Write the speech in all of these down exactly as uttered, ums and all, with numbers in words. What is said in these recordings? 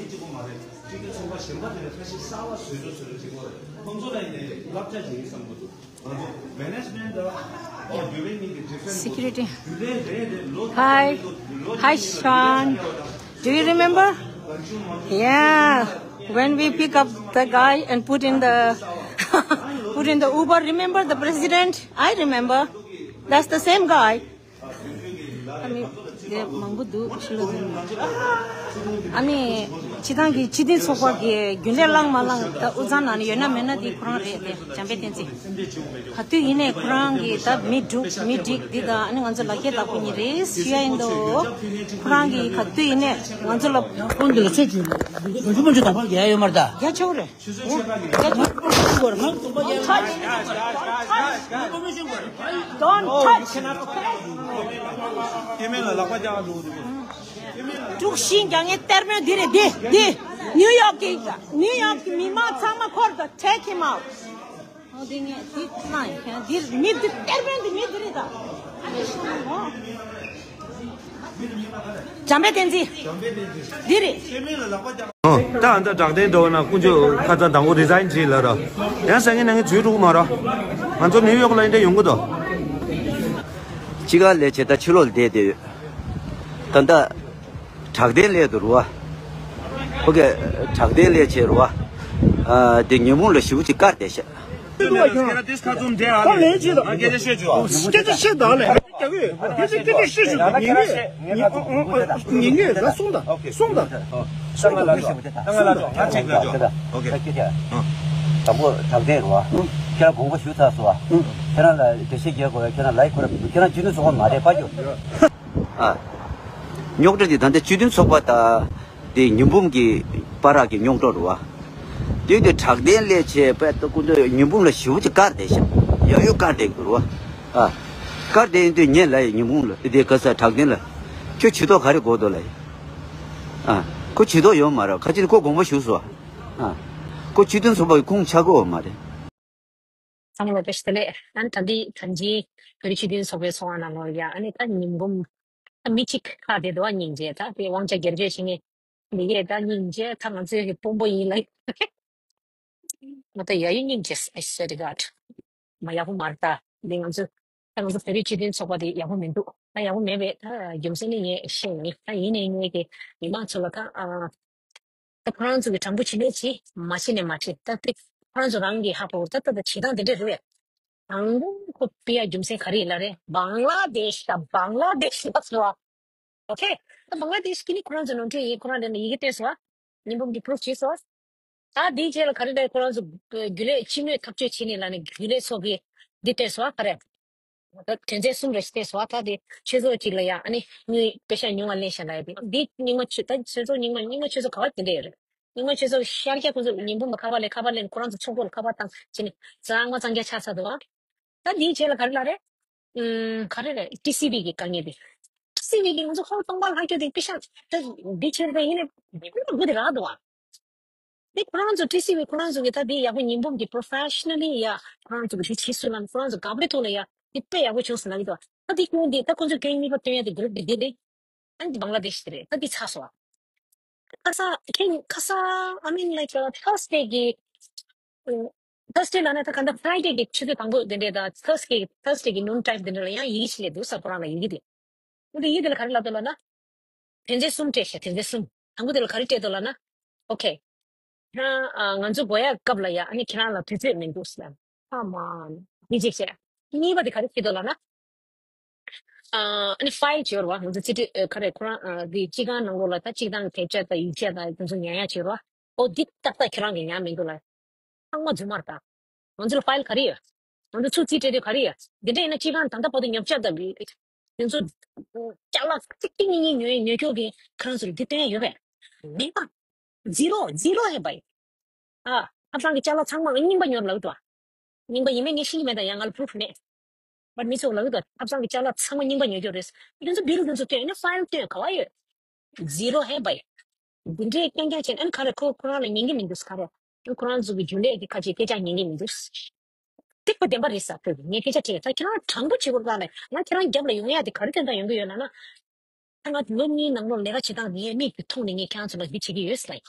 གཅིག་པོ་མ་རེད། སྤྱི་འཐུས་ཚོགས་པ་གཞན་པ་དེ་ལ་ཁ་ཤས་གསར་བ་བཟོས་འགྲོ་བཟོས་འགྲོ་བྱེད་དགོས་རེད། ཁོང་ཚོ་ལ་ཡིན་ནའི་བསླབ་བྱ་ཞིག་ཡིན་བསམ་གྱི་འདུག་ང་ཚོ་མེ་ནེ་ཇི་མེན་ཊི་ལ་ཨོ་བྷི་ལིང་གི་ཌི་ཕ་རེན་ཊི། སེ་ཀུ་རི་ཊི། Hi. Hi, Sean. Do you remember? Yeah. When we pick up the guy and put in the put in the Uber, remember the president? I remember. That's the same guy. ཨ་ནི་དེ་མང་པོ་འདུག་ཕྱི་ལོགས་དེ། ཨ་ནི་སྤྱི་བཏང་གི་སྤྱི་མཐུན་ཚོགས་པ་གི་རྒྱུན་ལས་བླངས་མ་བླངས་ད་དབུས་གཙང་ནང་ནས་ཡོད་ན་མེད་ན་དེ་ཁོ་རང་རེད་དེ། འཇམ་དཔལ་བསྟན་འཛིན། ག་དུས་ཡིན་ནའི་ཁོ་རང་གི་ད་མི་འདུག་མི་འགྲིག་འདི་དང་ཨ་ནི་ང་ཚོ་ལ་སྐད་བདག་པོ་གཉིས་རེད་ཞུ་ཡ་ཡིན་དོ། ཁོ་རང་གི་ག་དུས་ཡིན་ནའི་ང་ཚོ་ལ་ཁོང་འདི་ལ་ཆོས་བྱུང་། ག་ཚོད་མང་ཆུ་དང་པར་རྒྱག་ཡ་ཡོད་མ་རེད་ད། རྒྱ་ཆེ་བོ་རེད། Don't touch. དཀྲུག་ཤིང་རྒྱག་མཁན་གཏེར་སྨོན་འདི་རེད་འདི་འདི། ནིའུ་ཡོག་གི་ནིའུ་ཡོག་གི་མི་མང་ཚང་མ་འཁོར་དང་། Take him out. འོ་འདི་ངས་འདི་གནང་ཡིན། འདི་མི་འདི་གཏེར་སྨོན་འདི་མི་འདི་རེད་ད། ཨ་ནི་ཤོང་ངོ་། འཇམ་དཔལ་བསྟན་འཛིན། འདི་རེད། ཨོ། ད་ཨ་ད་དྲག་ལྡན་འགྲོ་བ་ན་དཀོན་མཆོག་ཁ་ཚ་དང་པོ་རི་ཛའིན་བྱེད་ལ་ར། ཡང་ས་ངན་ན་ངན་བྱུས་འགྲོ་གི་མ་ར། ང་ཚོ་ནིའུ་ཡོག་ལ་ཡིན་དེ་ཡོང་གི་འདུག་ཅི་ག་ལས་བྱེད་ད་ཕྱི་ལོགས་ལ་བསྡད་དེ་ཡོད། ད་ད་དྲག་ལྡན་ལས་དུ་རུ་བ། ཨོ་ཀེ། དྲག་ལྡན་ལས་བྱེད་རུ་བ། ཨ་དེ་ཉོན་མོངས་ལ་ཞིབ་པོ་ཅིག་བཀར་བསྡད་ཤག་ཁྱེད་ཀྱིས་ཁ་ཚུམ་འདྲེ་ཨ་ད་ལན་ཅིག་ད་སྐད་ཆ་བཤད་བྱོས་ཨ། སྐད་ཆ་བཤད་ད་ལན་རྒྱག་གི་ཡོད། སྐད་ཆ་སྐད་ཆ་བཤད་བྱོས་ད། ཉན་གི་ཉན་གི་ད་གསུངས་ད་གསུངས་ད། ད་ང་ལ་ཅོ་ད་ང་ལ་ཅོ་ད་ཅིག་ལ་ཅོ། ཨོ་ཀེ། དང་པོ་དྲག་ལྡན་རེད་བ། ཁྱེད་རང་དགོངས་པ་ཞུ་ཚར་སོང་བ། ཁྱེད་རང་ལ་འགྲེལ་བཤད་རྒྱག་དགོས་ཡ། ཁྱེད་རང་ལའིག་ཁོ་ར་ཁྱེད་རང་སྤྱི་མཐུན་ཚོགས་པ་མ་རེད་པ་ཀྱོ། ཨ། རྙོག་དྲ་དེ་ད་ལྟ་སྤྱི་མཐུན་ཚོགས་པ་དང་དེ་ཉི་འབུམ་གྱི་བར་གྱི་རྙོག་དྲ་རེད་བ། དེ་དུས་དྲག་ལྡན་ལས་བྱེད་པས་ད་སྐུ་མདུན་ཉི་འབུམ་ལ་ཞེ་པོ་ཅིག་བཀར་བསྡད་ཤག་ཡ་ཡོ་བཀར་བསྡད་ཀྱི་རེད་བ། ཨ། བཀར་བསྡད་ཡིན་དུས་ངས་ལབ་ཡ་ཉི་འབུམ་ལ་དེ་ག་ས་དྲག་ལྡན་ལ། ཁྱོད་ཇུས་གཏོགས་ག་རེ་དགོས་འདུག་ལབ་ཡ། ཨ། ཁོ་ཇུས་གཏོགས་ཡོད་མ་རེད། ཁ་ཅིག་ཁོ་དགོངས་པ་ཞུ་སོང་། ཨ། ཁོ་སྤྱི་མཐུན་ཚོགས་པ་གི་ཁུངས་ཆགས་ཀྱི་ཡོད་མ་རེད། ཚང་མ་ལ་བཀྲ་ཤིས་བདེ་ལེགས། ཨ་ནི་ད་འདི་ད་འདི་བོད་རིགས་སྤྱི་མཐུན་ཚོགས་པའི་ཚོགས་ཁང་ནང་ལོགས་ཡ། ཨ་ནི་ད་ཉིན་གུང་ད་མི་གཅིག་ཁ་བསྡད་འདུག་ཨ་སྙིང་རྗེ། ད་དེ་དབང་ཆ་སྒེར་གཅོད་བྱེད་མཁན་འདི་གས་ད་སྙིང་རྗེ། ད་ང་ཚོའི་གི་དཔོན་པོ་ཡིན་ལ། ང་ད་ཡ་ཡི་སྙིང་རྗེ། I swear to God. མ་ཡག་པོ་མ་རེད་ད། འདི་ང་ཚོ་ད་ང་ཚོ་བོད་རིགས་སྤྱི་མཐུན་ཚོགས་པ་འདི་ཡག་པོ་མི་འདུག་ད་ཡག་པོ་མེད་པའི་ད་རྒྱུ་མཚན་ནི་ངས་ཤེས་ཡིན། ད་ཡིན་ནའི་ངས་ཀྱི་མི་མང་ཚོ་ལ་ད་ཨ། ད་ཁོ་རང་ཚོ་གི་དྲང་པོ་བྱེད་ལས་བྱེད། མ་བྱེད་ནས་མ་བྱེད། ད་དེ་ཁོ་རང་ཚོ་རང་གི་ཧ་གོ་ད་ད་ད་བྱེད་སྟངས་དེ་འདྲ་རེད་བས། དང་པོ་ཁོ་སྤེལ་ཡ་རྒྱུ་མཚན་ག་རེ་ཡིན་ལ་རེད། བང་ལ་དེཤ་དང་བང་ལ་དེཤ་ལ་སོ། ཨོ་ཁེ། ད་བང་ལ་དེཤ་གི་ནི་ཁོ་རང་ཚོ་ནོར་འཁྲུལ་ཡིན། ཁོ་རང་དེ་ནས་ཡི་གེ་བཏོན་སོང་བ། ཉིན་འབུམ་གྱིས་པུ་རུབ་བྱས་སོང་བ། ད་དེའི་རྗེས་ལ་ག་རེ་རེད། ཁོ་རང་ཚོ་རྒྱུན་ལས་སྤྱི་མོས་འཐབ་རྩོད་བྱས་ནས་ལ་ནི་རྒྱུན་ལས་ཚོ་གི་འདི་བཏོན་སོང་བ་ག་རེ། ད་དོན་ཚན་གསུམ་རེ་ཞིག་བལྟས་སོང་། ད་དེ་ཆོས་ཚོགས་གཅིག་ལ་ཡ་ཨ་ནི་དངུལ་པེ་ཤ་ཉུང་བ་ལེན་ཤག་ལབ་ཡ་དེ། འདི་རྙིང་མ་ཆོས་ད་ཆོས་ཚོགས་རྙིང་མ་རྙིང་མ་ཆོས་ཚོགས་ག་བ་དེ་འདྲ་ཡོད་རེད། རྙིང་མ་ཆོས་ཚོགས་ཤར་རྒྱག་ཁོང་ཚོ་ཉིན་འབུམ་ལ་ཁ་པར་ལེན། ཁ་པར་ལེན། ཁོ་རང་ཚོ་ཚོགས་གཙོ་ལ་ཁ་པར་བཏང་བྱས་ནས་གཙང་མ་གཙང་རྒྱག་ཆགས་ཚར་འདུག་ཨ། ད་འདིའི་རྗེས་ལ་ག་རེ་ལབ་རེད། ཨུམ། ག་རེ་རེད། ཊི་སི་ཝི་གི་དཀའ་ངལ་དེ། ཊི་སི་ཝི་གི་ང་ཚོ་ཁོང་སྟོང་པ་ལྷག་རྒྱུ་དེ་པེ་ཤ་ད་འདི་བྱས་རེད་ཡིན་ནའི་མི་དགོས་དེ་རག་འདུག་ཨ། དེ་ཁོ་རང་ཚོ་ཊི་སི་ཝི་ཁོ་རང་ཚོ་གི་ད་དེ་ཡག་པོ་ཉིན་འབུམ་གྱི་པོ་རོ་ཕེ་ཤི་ན་ལི་ཡ་ཁོ་རང་ཚོ་གི་དེ་བྱེད་སྲོལ་ལ་ཁོ་རང་ཚོ་དགའ་པོའི་ཐོག་ལ་ཡ་དེ་དཔེ་ཡག་པོ་བྱུང་སོང་ལབ་ཀྱི་འདུག་ད་དེ་སྐྱོན་དེ་ད་ཁོ་ཚོ་སྐྱོན་གཉིས་པ་སྟོན་ཡ་དེ་གུ་རུབ་དེ་དེ་རེད། ཨ་ནི་བང་ལ་དེཤ་དེ་རེད། ད་དེ་ཚར་སོང་བ། ཁ་སང་ཁྱེད་ཁ་སང་I mean like Thursday གི་Thursday ལ་ན་ད་ག་འདྲ་Friday གི་ཆུ་ཚོད་དང་པོ་དེ་འདྲས་དང་Thursday གི་Thursday གི་noon time དེ་འདྲ་ལ་ཡང་ཡི་གེ་ཞིག་སླེབས་འདུག་ས། ཁོ་རང་ལ་ཡི་གེ་དེ། འོ་དེ་ཡི་གེ་དེ་ལ་ག་རེ་ལབ་འདུག་ལབ་ན། དོན་ཚན་གསུམ་སྤྲད་ཤག་དོན་ཚན་གསུམ། དང་པོ་དེ་ལ་ག་རེ་སྤྲད་འདུག་ལབ་ན། Okay. ཁྱེད་རང་ཨ་ང་ཚོ་དགོས་ཡ་སྐབས་ལ་ཡ་ཨ་ནི་ཁྱེད་རང་ལ་དུས་ཚོད་མི་འདུག་ཟེར། ཨ་མ། འདི་གཅིག་བྱས། གཉིས་པ་དེ་ག་རེ་བྱེད་འདུག་ལབ་ན། ཨ་ཨ་ནི་ཕའིལ་བྱེད་རོགས། ང་ཚོ་རྩིས་སྤྲོད་ཨ་ག་རེ་ཁོ་རང་ཨ་འདི་སྤྱི་ཁང་ནང་ལོགས་ལ་ད་སྤྱི་བཏང་དེབ་ཆ་དང་ཡིག་ཆ་དང་དེ་ཚོ་ཉར་ཡ་བྱེད་རོགས། ཨོ་འདི་ཏག་ཏག་ཁྱེད་རང་གིས་ཉར་མི་འདུག་ལབ། ཚང་མ་རྫུན་མ་རེད་ད། ང་ཚོ་ལ་ཕའིལ་ག་རེ་ཡོད། ང་ཚོ་ཚུར་རྩིས་སྤྲད་དུས་ག་རེ་ཡོད། འདི་འདྲ་ཡིན་ན་སྤྱི་ཁང་ད་ལྟ་བར་དུ་ཉོ་ཆ་དང་དེ་ཚོ་ཅ་ལག་གཅིག་གཅིག་གཉིས་གཉིས་ཉོས་ཉོས་ཀྱོག་གི་ཁྱེད་རང་ཚོར་འདི་སྟོན་ཡ་ཡོད་པས། མེད་པ། ཛི་རོ་ཛི་རོ་ཧེ་བྷའི། ཨ། ཐབ་ཚང་གི་ཅ་ལག་ཚང་མ་རྙིང་པ་ཉོ་ར་ལབ་འདུག་རྙིང་པ་ཡིན་མིན་ངས་ཤེས་ཀྱི་མེད། ད་ཡང་ང་ལ་པུ་རུབ་མེད། བར་མི་ཚོ་ལབ་ཀྱི་འདུག་ཐབ་ཚང་གི་ཅ་ལག་ཚང་མ་རྙིང་པ་ཉོ་རྒྱུ་རེད། ཁྱོད་ཚོ་བིལ་ཁྱོད་ཚོ་སྟོན་ཨ་ནི་ཕའིལ་སྟོན་ག་བ་ཡོད། ཛི་རོ་ཧེ་བྷའི། འདི་འདྲའི་རྐྱང་རྐྱང་བྱས་ཨ་ནི་ག་རེ་ཁོ་ཁོ་རང་ལ་ཉན་གྱི་མི་འདུག་ག་རེ། ཁོ་རང་ཚོ་གི་རྒྱུན་ལས་ཀྱི་ཁ་ཆེ་སྐད་ཆ་ཉན་གྱི་མི་འདུག་དེ་ཁོ་བདེན་པ་རེད་ས། ཁོས་ངས་སྐད་ཆ་དྲིས། ད་ཁྱེད་རང་དྲང་པོ་བྱེད་དགོས་ལ་ནས་ང་ཁྱེད་རང་རྒྱབ་ལ་ཡོང་ཡ་དེ་ག་རེ་དོན་དག་ཡོང་གི་ཡོད་ལབ་ན། ད་ང་ལོ་གཉིས་ནང་ལོགས་ལས་ཀ་བྱེད་སྟངས་ངའི་མིག་གིས་མཐོང་ནས་ངས་ཁྱེད་རང་ཚོ་ལ་འདི་བྱེད་ཀྱི་ཡོད་ཟེར་ལབ་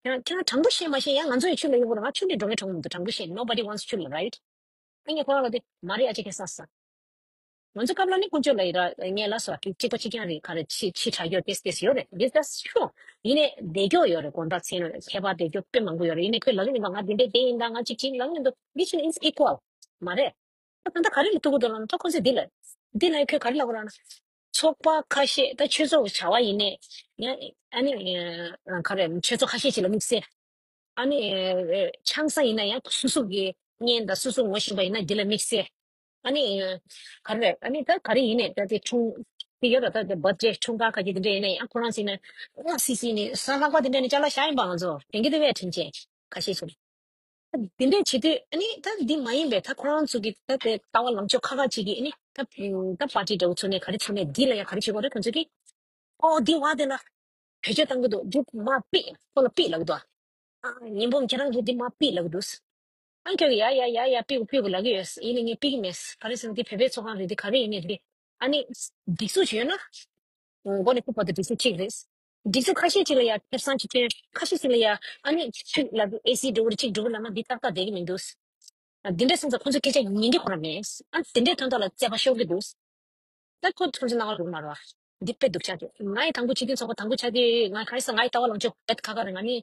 ཡོད། ཁྱེད་རང་ཁྱེད་རང་དྲང་པོ་བཤད་མ་ཤེས་ཡང་ང་ཚོ་ཡི་ཆུ་ལ་ཡོང་གི་རེད། ང་ཆུ་ལས་འགྲོ་མཁན་གྲོངས་མི་འདུག་དྲང་པོ་བཤད། Nobody wants to leave, right? ཨ་ངས་ཁོ་རང་ལ་དེ་མ་རེད་ཨ་ཅེ་ཁེ་ས་ས། ང་ཚོ་སྐབས་ལ་ནི་དཀོན་མཆོག་ལ་ཡི་ར་ངས་ལ་སོ་གཅིག་པ་གཅིག་རྐྱང་རེད་ག་རེ་ཕྱི་ཕྱི་དྲག་ཡོད་ཏེས་ཏེས་ཡོད་རེད། This that's true. ཡིན་ནས་བདེ་སྐྱོ་ཡོད་རེད། དགོན་པ་ཚན་ཁྱད་པར་བདེ་སྐྱོ་དཔེ་མང་པོ་ཡོད་རེད། ཡིན་ནས་ཁོས་ལ་ལུ་ཡིན་པ་ང་འདི་འདྲས་དེ་ཡིན་ད་ང་གཅིག་གཅིག་ལ་ལུ་ཡིན་འདུག This is equal. མ་རེད། ད་ད་ལྟ་ག་རེ་ལ་ཐུག་གི་འདུག་ལབ་ན་ད་ཁོ་ཚོས་འདི་ལ་འདི་ལ་ཁོས་ག་རེ་ལབ་དགོས་ར་ན། ཚོགས་པ་ཁ་ཤས་ད་ཆོས་ཚོགས་བྱ་བ་ཡིན་ནས་ཡང་ཨ་ནི་ག་རེ་ཆོས་ཚོགས་ཁ་ཤས་ཅིག་ལ་དམིགས་བསལ། ཨ་ནི་ཆང་ས་ཡིན་ན་ཡང་སོ་སོ་གི་བརྙན་དང་སོ་སོ་ངོ་ཤེས་པ་ཡིན་ན་འདི་ལ་དམིགས་བསལ། ཨ་ནི་ག་རེ་ཨ་ནི་ད་ག་རེ་ཡིན་ནས་ད་དེ་འཁྲུངས་དེ་ཡོད་ལ་ད་དེ་བར་ཐ་ཌེ་འཁྲུངས་སྐར་ཁ་ཅིག་དེ་འདྲ་ཡིན་ན་ཡང་ཁོ་རང་ཟིན་ནས་ཨ་སི་སི་ནི་ས་ལྷག་པ་དེ་འདྲ་ནི་ཅ་ལག་བཞག་ཡིན་པ་ང་ཚོ་དེང་གི་དེ་བས་དྲིན་ཆེ་ཁ་ཤས་ཚོ། དེ་འདྲས་བྱེད་དུས་ཨ་ནི་ད་འདི་མ་ཡིན་པའི་ད་ཁོ་རང་ཚོ་གི་ད་དེ་ལྟ་བ་ལངས་ཕྱོགས་ཁ་ཁ་ཅིག་གིས་ཨ་ནི་ད་ད་པར་ཊི་འདྲ་བོ་ཚོ་ནས་ག་རེ་བྱས་ནས་འདི་ལ་ཡང་ག་རེ་བྱེད་དགོས་རེད་ཁོ་ཚོ་གིས། ཨོ་འདི་བ་དེ་ལ་བེད་སྤྱོད་བཏང་གི་འདུག་འདི་མ་ཕིག་ཁོ་ལ་ཕིག་ལབ་གི་འདུག་ཨ་ཉིན་པོ་ཁྱེད་རང་གིས་འདི་མ་ཕིག་ལབ་གི་འདུག་ཨ་ཁྱོད་ཀྱིས་ཡ་ཡ་ཡ་ཡ་ཕིག་གོ་ཕིག་གོ་ལབ་གི་ཡོད། ཡིན་ནའི་ངས་ཕིག་གི་མེད། ག་རེ་ཟེར་ན་འདི་བོད་པའི་ཚོགས་ཁང་རེད། འདི་ག་རེ་ཡིན་ནའི་རེད། ཨ་ནི་སྒྲིག་འཛུགས་ཡོད་ན། མགོ་ནས་སྐུ་བར་དུ་སྒྲིག་འཛུགས་གཅིག་རེད། སྒྲིག་འཛུགས་ཁ་ཤས་ཅིག་ལ་ཡ་ཁེ་བཟང་ཅིག་སྟོན། ཁ་ཤས་ཅིག་ལ་ཡ་ཨ་ནི་ཆུ་ལ་ཨེ་སི་འགྲོ་གི་རེད། གཅིག་འགྲོ་གི་ལབ་ན་འདི་ཏག་ཏག་བསྡད་ཀྱི་མི་འདུག་འདི་འདྲ་སོང་ཙང་ཁོ་ཚོ་སྐད་ཆ་ཉན་གི་ཁོ་རང་མེད། ཨ་འདི་འདྲའི་དོན་དག་ལ་རྩོད་པ་ཤོར་གི་འདུག་ད་ཁོ་ཚོ་ཚོ་ནང་རུ་མ་རོ། འདི་དཔེ་སྡུག་ཅག་རེད། ང་ཡི་དང་པོ་སྤྱི་མཐུན་ཚོགས་པ་དང་པོ་ཆགས་དུས་ང་ག་རེ་ཟེར་ང་ཡི་ལྟ་བ་ལངས་ཕྱོགས་དཔེ་ཁག་ཁག་རེད། ང་ནི་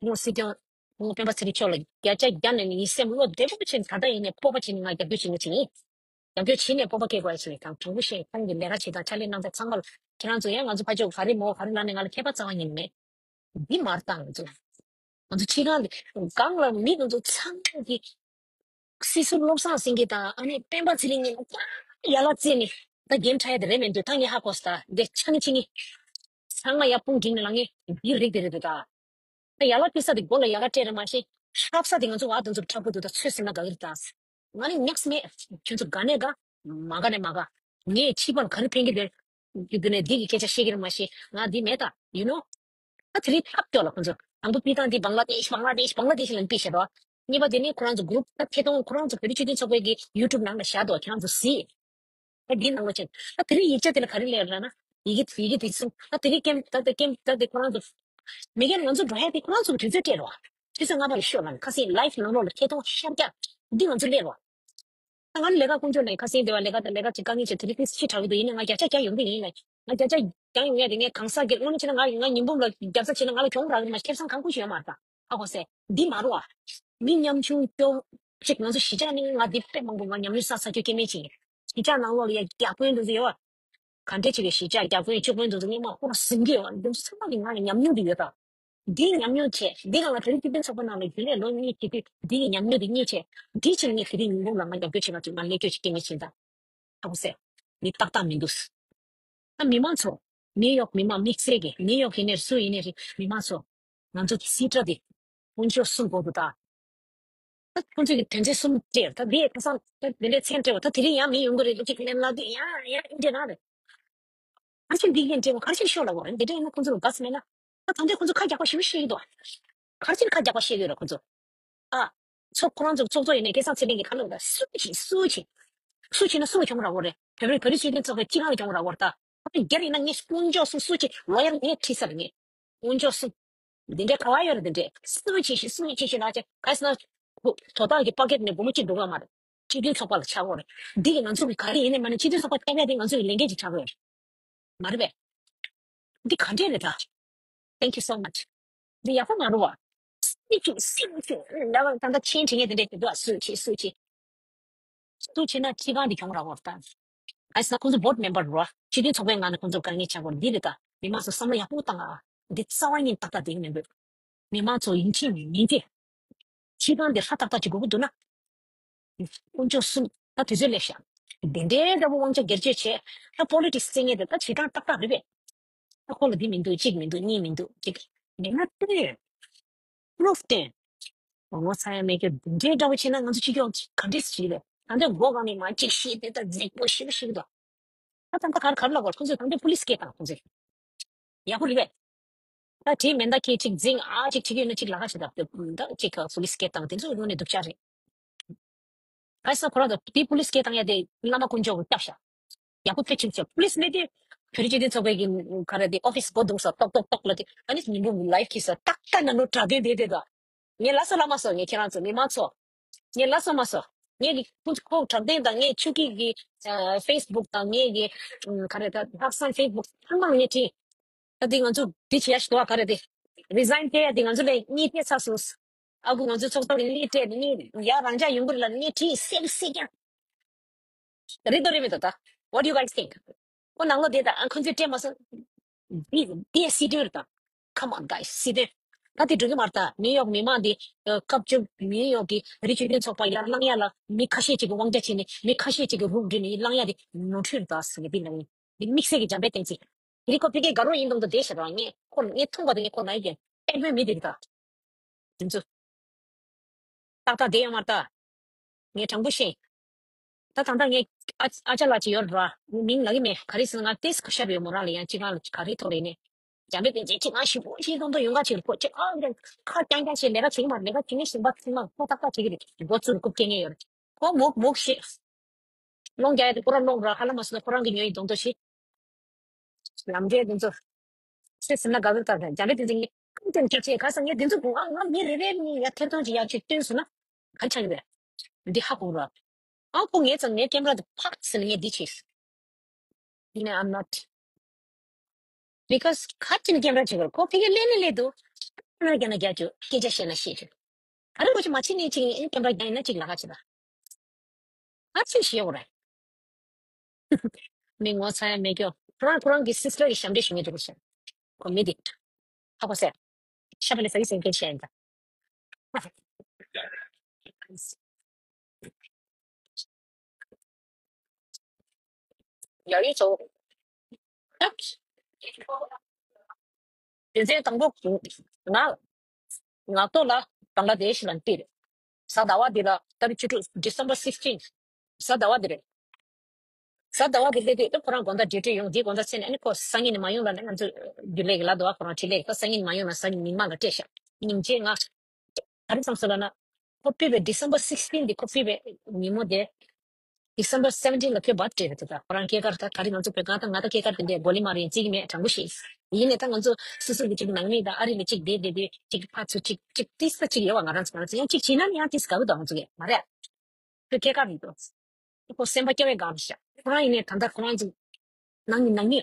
ངོ་སྲིད་སྐྱོང་ངོ་སྤེན་པ་ཚེ་རིང་མཆོག་ལ་བརྒྱ་ཆ་བརྒྱ་ནས་ནི་ཡིད་སེམས་བློ་བདེ་པོ་བྱས་ནས་ད་ལྟ་ཡིན་ནས་སྤོབས་པ་བྱས་ནས་ང་རྒྱབ་སྐྱོར་བྱེད་ངེས་བྱེད་ངེས། རྒྱབ་སྐྱོར་བྱས་ནས་སྤོབས་པ་སྐྱེ་དགོས་ཡ་ཞིག་རེད། དང་དྲང་པོ་བཤད་ཁོང་གི་ལས་ཀ་བྱེད་སྟངས་ཕྱག་ལས་གནང་སྟངས་ཚང་མ་ལ་ཁྱེད་རང་ཚོ་ཡང་ང་ཚོ་ཕ་ཕྱོགས་ག་རེ་མོ་ག་རེ་ལབ་ནས་ང་ལ་ཁྱད་པར་རྩ་བ་ཉིད་ནས་མེད། འདི་མར་བཏང་ང་ཚོ། ང་ཚོ་ཕྱི་ཁང་འདི་སྒང་ལ་མི་ང་ཚོ་ཚང་མ་གི་སྲིད་ཟུར་བློ་བཟང་སེང་གེ་དང་ཨ་ནི་སྤེན་པ་ཚེ་རིང་གཉིས་ལ་ཡ་ལ་རྩེ་ནས་ད་འགན་ཁྲ་ཡ་དེ་རེད་མི་འདུག་ད་ངས་ཧ་གོ་སོང་། ད་འདི་ཆང་ཆིང་ངི་ཚང་མ་ཡ་དཔུང་བསྒྲིགས་ནས་ལངས་ངེས་འདི་རིགས་དེ་རེད་འདུག་ད། ད་ཡ་ལ་ཕི་ས་དེ་མགོ་ལ་ཡ་ལ་སྤྲད་རེད་མ་ཤེས། ཧྲབ་ས་དེ་ང་ཚོ་བ་དེ་ཚོ་ཁྲག་པོ་འདུག་ད་ཚོད་ཟིན་ན་དགའ་གི་རེད་ད། ང་ནི་ཉག་མེད། ཁྱོད་ཚོ་དགའ་ནས་དགའ། མ་དགའ་ནས་མ་དགའ། ངས་ཕྱི་པ་ལ་ག་རེ་ཕན་གི་རེད། དེ་ནས་འདི་གི་སྐད་ཆ་བཤད་གི་རེད་མ་ཤེས། ང་འདི་མེད་ད། you know། ད་དེ་རིང་ཐབས་སྐྱོ་ལ་ཁོ་ཚོ་དང་པོ་ཕི་ཐང་འདི་བང་ལ་དེཤ་བང་ལ་དེཤ་བང་ལ་དེཤ་ལ་ཕི་བཤད་རོགས། གཉིས་པ་དེ་ནི་ཁོ་རང་ཚོ་གུ་རུབ་ད་ཐད་གཏོང་ཁོ་རང་ཚོ་བོད་རིགས་སྤྱི་མཐུན་ཚོགས་པའི་གི་ཡུ་ཊུབ་ནང་ལ་བཞག་འདུག་ཁྱེད་རང་ཚོ་གཟིགས། ད་འདི་ནང་ལ་ཕྱིན། ད་དེ་རིང་ཡིག་ཆ་དེ་ལ་ག་རེ་སླེབས་ར་ན། ཡི་གེ་ཡི་གེ་དེ་གསུམ། ད་དེ་རིང་ཀེམ་ད་དེ་ཀེམ་ད་དེ་ཁོ་རང་ཚོ། མི་རྒན་ང་ཚོ་འགྲོ་ཡ་དེ་ཁོ་རང་ཚོ་གི་དུས་ཚོད་སྤྲད་རོགས། དུས་ཚོད་སྔ་པ་ལ་ཤོད་ལ་ཁ་སང་ལའིབ་ནང་ལོགས་ལ་ཐད་གཏོང་ཤར་རྒྱག་འདི་ང་ཚོ་སླེབས་རོགས། ད་ང་ནི་ལས་ཀ་དཀོན་མཆོག་ལ་ཁ་སང་དེ་བ་ལས་ཀ་དང་ལས་ཀ་ཅིག་དཀའ་ངལ་ཅིག་དེ་རིང་ཏིས་ཕྱི་དྲགས་ཀྱི་འདུག་ཡིན་ནའི་ང་བརྒྱ་ཆ་བརྒྱ་ཡོང་གི་ཡིན་ལ། ང་བརྒྱ་ཆ་བརྒྱ་ཡོང་ཡ་དེ་ངས་གང་ཟག་གི་དངོས་གནས་བྱས་ན་ང་ང་ཉིན་འབུམ་ལ་བརྒྱ་ཆ་བྱས་ན་ང་ལ་གྱོང་རག་གི་མ་ཁེ་བཟང་གང་ཁུ་ཞིག་ཡོད་མ་རེད་ད། ཧ་གོ་སེ། འདི་མ་རུ་བ། མི་ཉམ་ཆུང་སྐྱོ། ཅིག་ང་ཚོ་གཞིས་ཆགས་ནི་ང་འདི་དཔེ་མང་པོ་ང་ཉམས་མྱོང་བསགས་ས་ཁྱོད་སྐྱེ་དམན་ཅིག་ཡིན། གཞིས་ཆགས་ནང་ལོགས་ལ་ཡ་རྒྱ་དཔོན་འདུག་ཟེར་ཡོད་བ། ག་འདྲས་ཅིག་གི་གཞིས་ཆགས་རྒྱ་དཔོན་ཕྱུག་དཔོན་འདུག་ཟེར་སྙིང་མ་ཁོ་ར་ཟིང་གི་ཡོད་བ། འདི་ཚོ་ཚང་མ་གི་ང་ལ་ཉམས་མྱོང་འདི་ཡོད་ད། འདིའི་ཉམས་མྱོང་བྱས་འདི་ག་ང་བོད་རིགས་སྤྱི་མཐུན་ཚོགས་པ་ནང་ལ་རྒྱུན་ལས་ལོ་གཉིས་བྱེད་དུས་འདི་གི་ཉམས་མྱོང་འདི་གཉིས་བྱས། འདི་ཕྱིན་ངས་དེ་རིང་ཉིན་གུང་ལ་ང་རྒྱབ་སྐྱོར་བྱེད་མ་ཐུབ་ང་ལས་སྐྱོ་ཅིག་སྐྱེ་ངེས་ཕྱིན་ད། ཧ་གོ་སེ། འདི་ཏག་ཏག་མི་འདུག་ད་མི་མང་ཚོ། ནིའུ་ཡོག་མི་མང་དམིགས་བསལ་གྱི་ནིའུ་ཡོག་ཡིན་ནའི་སུ་ཡིན་ནའི་རེད། མི་མང་ཚོ། ང་ཚོ་སྲིད་གྲྭ་འདི་དཀོན་མཆོག་གསུམ་དགོས་འདུག་ད། ད་ཁོང་ཚོས་ཀྱི་དོན་ཚན་གསུམ་སྤྲད་ད་འདི་ཁ་སང་ད་འདི་འདྲའི་མཚན་སྤྲད་བ་ད་དེ་རིང་ཡང་མི་ཡོང་གི་རེད་ཅིག་ལན་ལ་དུས་ཡང་ཡང་འདི་འདྲ་རང་རེད། ག་རེ་བྱས་འདི་ཡིན་སྤྲད་བ་ག་རེ་བྱས་ཤོག་ལ་བ་འདི་འདྲ་ཡིན་ན་ཁོང་ཚོ་ལ་དགའ་སི་མེད་ན། ད་ད་འདི་ཁོང་ཚོ་ཁ་རྒྱག་པ་ཞེ་པོ་བཤད་ཀྱི་འདུག་ག་རེ་བྱས་ཁ་རྒྱག་པ་བཤད་ཀྱི་ཡོད་ར་ཁོང་ཚོ། ཨ། ཚོ་ཁོ་རང་ཚོ་ཚོགས་གཙོ་ཡིན་ནའི་སྐལ་བཟང་ཚེ་རིང་གི་ཁ་ལོག་ད་སུ་བྱེད་སུ་བྱེད། སུ་བྱེད་ན་སུ་ལ་གྱོང་རག་གོ་རེད། བོད་རིགས་བོད་རིགས་སྤྱི་མཐུན་ཚོགས་པའི་སྤྱི་ཁང་ལ་གྱོང་རག་གོ་རེད་ད། ཁོ་རང་སྒེར་ཡིན་ན་ངས་དཀོན་མཆོག་གསུམ་སུ་བྱེད་ལོ་ཡར་ངས་ཁྲིད་ས་རེད་ངས། དཀོན་མཆོག་གསུམ། འདི་འདྲའི་ག་བ་ཡོད་རེད་འདི་འདྲས་སུ་བྱེད་ཞིག་སུ་བྱེད་ཞིག་ལ་བྱེད་ག་ས་ན། དོ་བདག་གི་པ་ཀེད་ནས་སྒོར་མོ་གཅིག་འགྲོ་ག་མ་རེད། སྤྱི་མཐུན་ཚོགས་པ་ལ་ཆགས་གོ་རེད། འདི་གི་ང་ཚོ་གི་ག་རེ་ཡིན་ནའི་མ་ནི་སྤྱི་མཐུན་ཚོགས་པ་ལྟ་བས་དེ་ང་ཚོ་གི་ལས་འགན་ཅིག་ཆགས་གོ་རེད། མ་རེད་པས། འདི་ག་འདྲས་རེད་ད། Thank you so much. འདི་ཡག་པོ་མ་རུ་བ། སྲིད་ཅིག་སྲིད་ཅིག་ལ་བ་ད་ལྟ་ཆེན་དྲི་ངེས་དེ་འདྲས་དེ་འདུག་ཨ་སུ་ཆེ་སུ་ཆེ། སུ་ཆེ་ན་ཁྱི་གང་འདི་གྱོང་རག་བར་ད། ཨ་ས་ཁོང་ཚོ་བོད་མེམ་བར་རུ་བ་སྤྱི་མཐུན་ཚོགས་པའི་ངང་ནས་ཁོང་ཚོ་དཀའ་ངལ་ཆགས་བར་འདི་རེད་ད་མི་མང་ཚོ་བསམ་བློ་ཡག་པོ་བཏང་ཨ། འདི་རྩ་བ་ཉིད་ཏག་ཏག་དེ་མི་འདུག་མི་མང་ཚོ་ཡིན་གཅིག་མིན་གཅིག་ཁྱི་གང་འདི་ཧྲ་ཏག་ཏག་ཅིག་དགོས་ཀྱི་འདུག་ན། དཀོན་མཆོག་གསུམ་ད་དུས་ཚོད་སླེབས་ཤག་འདི་འདྲའི་འདྲ་པོ་དབང་ཆ་སྒེར་གཅོད་བྱས། ད་པོ་ལི་ཊིག་སི་རྩེད་མཁན་དེ་ད་བྱེད་སྟངས་ཏག་ཏག་རེད་པས། ད་ཁོ་ལ་འདི་མི་འདུག་གཅིག་མི་འདུག་གཉིས་མི་འདུག་གཅིག་མེད་ན་སྟེར། པུ་རུབ་སྟེར། ངོ་ཚ་ཡ་མེད་ཀྱི་འདི་འདྲའི་འདྲ་པོ་བྱས་ན་ང་ཚོ་སྤྱི་ཁྱབ་ག་འདྲས་བྱེད་རེད། ད་འདི་མགོ་གང་ནས་མ་གཅིག་ཤེས་དེ་ད་རྫིག་པོ་ཞིག་ཞིག་འདུག་ད་ད་ད་གར་གར་ལ་གོ་ཁོ་ཚོས་ད་འདི་པུ་ལི་སི་སྐད་བཏང་ཁོ་ཚོས། ཡག་པོ་རེད་པས། ད་དེ་མེ་མདའ་ཁྱེད་ཅིག་འཛིང་ཨ་ཅིག་བྱེད་ཀྱི་ཡོད་ན་ཅིག་ལ་ཁ་ཞིག་ད་ད་ཅིག་པུ་ལི་སི་སྐད་བཏང་དེ་ཚོ་དངོས་གནས་སྡུག་ཅག་རེད། ག་ས་ཁོ་རང་ད་དེ་པུ་ལི་སི་སྐད་བཏང་ཡ་དེ་བླ་མ་དཀོན་མཆོག་གི་སྐྱབས་ཤག་ཡག་པོ་ཕེ་ཆིག་ཆེ་པུ་ལི་སི་མེད་དེ་ བོད་རིགས་སྤྱི་མཐུན་ཚོགས་པའི་གི་ག་རེ་དེ་ཨོ་ཕི་སི་སྒོ་རྡུང་སོང་། ཏོག་ཏོག་ཏོག་ལབ་དེ། ཨ་ནི་ཉིན་གུང་གི་ལའིབ་ཁྱེར་སོང་། ཏག་ཏག་ན་ནོ་དྲ་དོན་དེ་དེ་དོ། ངས་ལ་སོ་ལ་མ་སོ། ངས་ཁྱེད་རང་ཚོ་མི་མང་ཚོ། ངས་ལ་སོ་མ་སོ། ངས་ཀྱི་ཁོ་ཁོ་དྲ་དོན་དང་ངས་ཆུ་སྐྱིད་ཀྱི་ཕེ་སི་བུག་དང་ངས་ཀྱི་ག་རེ་ད་ལྷག་བསམ་ཕེ་སི་བུག་ཚང་མ་ངས་བྲིས། ད་འདི་ང་ཚོ་འདི་བྱེད་ཡ་ཞིག་འདུག་ག་རེ་དེ། རི་ཟའིན་སྤྲད་ཡ་དེ་ང་ཚོ་ལས་གཉིས་སྤྲད་ཚར་སོང་། ཨ་ཁུ་ང་ཚོ་ཚོགས་གཙོ་ལ་གཉིས་སྤྲད་ནས་གཉིས་ཡ་རང་འཇགས་ཡོང་གི་རེད་ལབ་ནས་གཉིས་བྲིས་སེམས་སྲིད་ཀྱང་། རེད་དོ་རེད་མེད་དོ་ད། What do you guys think? ཁོ་ནང་ལོགས་དེ་དང་ཨ་ཁོ་ཚོས་སྤྲད་མ་སོང་། འདི་འདི་སྲིད་དོན་རེད་ད། Come on guys, སྲིད་དོན། ད་དེ་འགྲོ་གི་མ་རེད་ད། ནིའུ་ཡོག་མི་མང་འདི་སྐབས་བཅུ་ནིའུ་ཡོག་གི་རི་ཆུ་རྒྱུན་ཚོགས་པ་ཡར་བསླང་ཡ་ལ་མི་ཁ་ཤས་ཅིག་གི་དབང་ཆ་བྱས་ནས་མི་ཁ་ཤས་ཅིག་གི་རུག་འགྲོ་ནས་བསླང་ཡ་དེ་ནོར་འཁྲུལ་རེད་ད་ཟེར་ནས་འདི་ལ་ཡིན། འདི་དམིགས་བསལ་གྱི་འཇམ་དཔལ་བསྟན་འཛིན། དེ་རིང་ཁོ་ཕ་གིའི་དགའ་རོགས་ཡིན་མདོག་མདོག་བསྡད་ཤག་ར། ངས་ཁོ་ངས་མཐོང་བ་དང་ངས་ཁོ་ན་ཡི་གེ་ཨེ་མོའི་མི་དེ་རེད་ད། དེ་ཚོ། ཏག་ཏག་བསྡད་ཡོད་མ་རེད་ད། ངས་དྲང་པོ་བཤད། ད་ད་ལྟ་ངས་ཨ་ཨ་ཅག་ལགས་ཅིག་ཡོད་རེད་པ། ངས་མིང་ལབ་ཀྱི་མེད། ག་རེ་ཟེར་ན་ང་ཏོག་ཙམ་གོ་ཤེས་ཡོད་མོ་རང་ལ། ཡང་ཅིག་གང་ལ་ག་རེ་ཐོག་ལ་ཡིན་ནའི། འཇམ་དཔལ་བསྟན་འཛིན་ཅིག་ང་ཞིབ་པོ་ཞིག་མཐོང་དུ་ཡོང་ག་ཅིག་ཁོ་ཅིག་ཨ་ཁ་རྐྱང་རྐྱང་བྱས་ལས་ཀ་བྱེད་ཀྱི་མ་རེད། ལས་ཀ་བྱེད་མཁན་གཞན་པ་ཚང་མ་ཁོ་ཏག་ཏག་བྱེད་ཀྱི་རེད། མགོ་ཚོས་རྐུབ་སྐྱེ་མཁན་ཡོད་རེད། ཁོ་མུག་མུག་བཤད། སློང་རྒྱག་ཡ་དེ་ཁོ་རང་སློང་ར། ཧ་ལམ་མ་སོང་ན་ཁོ་རང་གི་ཉོ་ཡི་གདོང་དོ་ཞིག་ལམ་འབྲས་དེ་ཚོ། སེ་སེ་ན་དགའ་བོ་ལྟར་འཇམ་དཔལ་བསྟན་འཛིན་གྱི་ཁམས་ཀྱང་ཁྱབ་ཆེ་ག་ས་ངས་དེ་ཚོ་ང་ང་མི་རེ་རེ་ནི་ཡ་ཐེར་ཐོང་ཅིག་ཡར་ཅིག་བསྟན་སོང་ན་ག་ཆགས་ཀྱི་རེད། འདི་ཧ་གོ་ར། ཨང་ཁོ་ངའི་ཚང་ངའི་ཀེམ་ར་དེ་ཕག་ཟེར་ནས་ངས་འདི་བྱས། ཡིན་ནའི་I'm not. Because ག་ཅི་ནས་ཀེམ་ར་བྱེད་དགོས་ཁོ་ཕ་གིར་སླེབས་ནས་སླེབས་འདུག་ན་རྒྱ་ན་རྒྱ་ཅུ་སྐད་ཆ་བཤད་ན་བཤད་ཅུ། ག་རེ་གོ་ཅི་མ་ཕྱི་ནས་ཅིག་ཡིན་ཀེམ་ར་རྒྱ་ཡིན་ན་ཅིག་ལ་ཁ་ཅི་ད། ཨ་ཅི་ཞེས་འོ་རེད། མི་ངོ་ཚ་ཡ་མེད་ཀྱོ། ཁོ་རང་ཁོ་རང་གི་སིས་ཊར་གི་ཞབས་འདྲེན་ཞུ་མཁན་འདུག་ཤག་ཁོ་མི་འདི། ཧ་གོ་སོང་། ཤ་བ་ལས་ས་ཡི་སེང་གེ་བཤད་ཡིན་ད། ཡ་ཡི་ཚོ། དོན་ཚན་དང་པོ། ང་ང་ཏོ་ལ་བང་ལ་དེ་ཤི་ལ་ཏིར། གཟའ་ཟླ་བ་འདི་ལ་ཏ་རིག་བཅུ་དྲུག December sixteen། གཟའ་ཟླ་བ་འདི་རེད། གཟའ་ཟླ་བ་འདི་སླེབས་དུས་ཁོ་རང་དགོང་དག་འབྲེལ་འདྲིས་ཡོང་དེའི་དགོང་དག་ཚེ་ནས་ཨ་ནི་ཁོ་སང་ཉིན་ནས་མ་ཡོང་ལ་ནི་ང་ཚོ་རྒྱུན་ལས་ཀྱི་ལ་དོ་བ་ཁོ་རང་འཕྲིན་ལས་ཀྱི་ཁོ་སང་ཉིན་མ་ཡོང་ན་སང་ཉིན་མི་མང་ལ་སྤྲད་ཤག་ཉིན་བྱེད་ང་། ག་རེ་བསམ་སོང་ལབ་ན། ཁོ་ཕུད་པའི་December sixteen འདི་ཁོ་ཕུད་པའི་ཉིན་མོ་དེ། December seventeen ལ་ཁོས་བར་ཌེ་རེད་ད། ཁོ་རང་སྐྱེས་སྐར་ད་ག་རེ་ང་ཚོ་བོད་ང་དང་ང་ད་སྐྱེས་སྐར་དེ་འདྲའི་མགོ་ལི་མ་རེད་བརྩི་གི་མེད། དྲང་པོ་ཞིག་ཡིན་ནའི་ད་ང་ཚོ་སོ་སོ་གི་ཅིག་ནང་མི་དང་ཨ་རི་ལ་ཅིག་བསྡད་བསྡད་དུས་ཅིག་ཕར་ཚུར་ཅིག་ཅིག་ཏིས་ད་ཅིག་ཡོད་བ། ང་རང་ཚོ་ང་ཚོ་ཡང་ཅིག་བྱིན་ན་ནི་ཡང་ཏིས་དགའ་གི་འདུག་ང་ཚོ་གི་མ་རེད། ཁོས་སྐྱེས་སྐར་རེད་འདུག་ཁོ་སེམས་པ་སྐྱོ་བའི་སྒང་རེད་ཤག་ཁོ་རང་ཡིན་ནའི་ད་ལྟ་ཁོ་རང་ཚོ་ནང་མི་ནང་མི་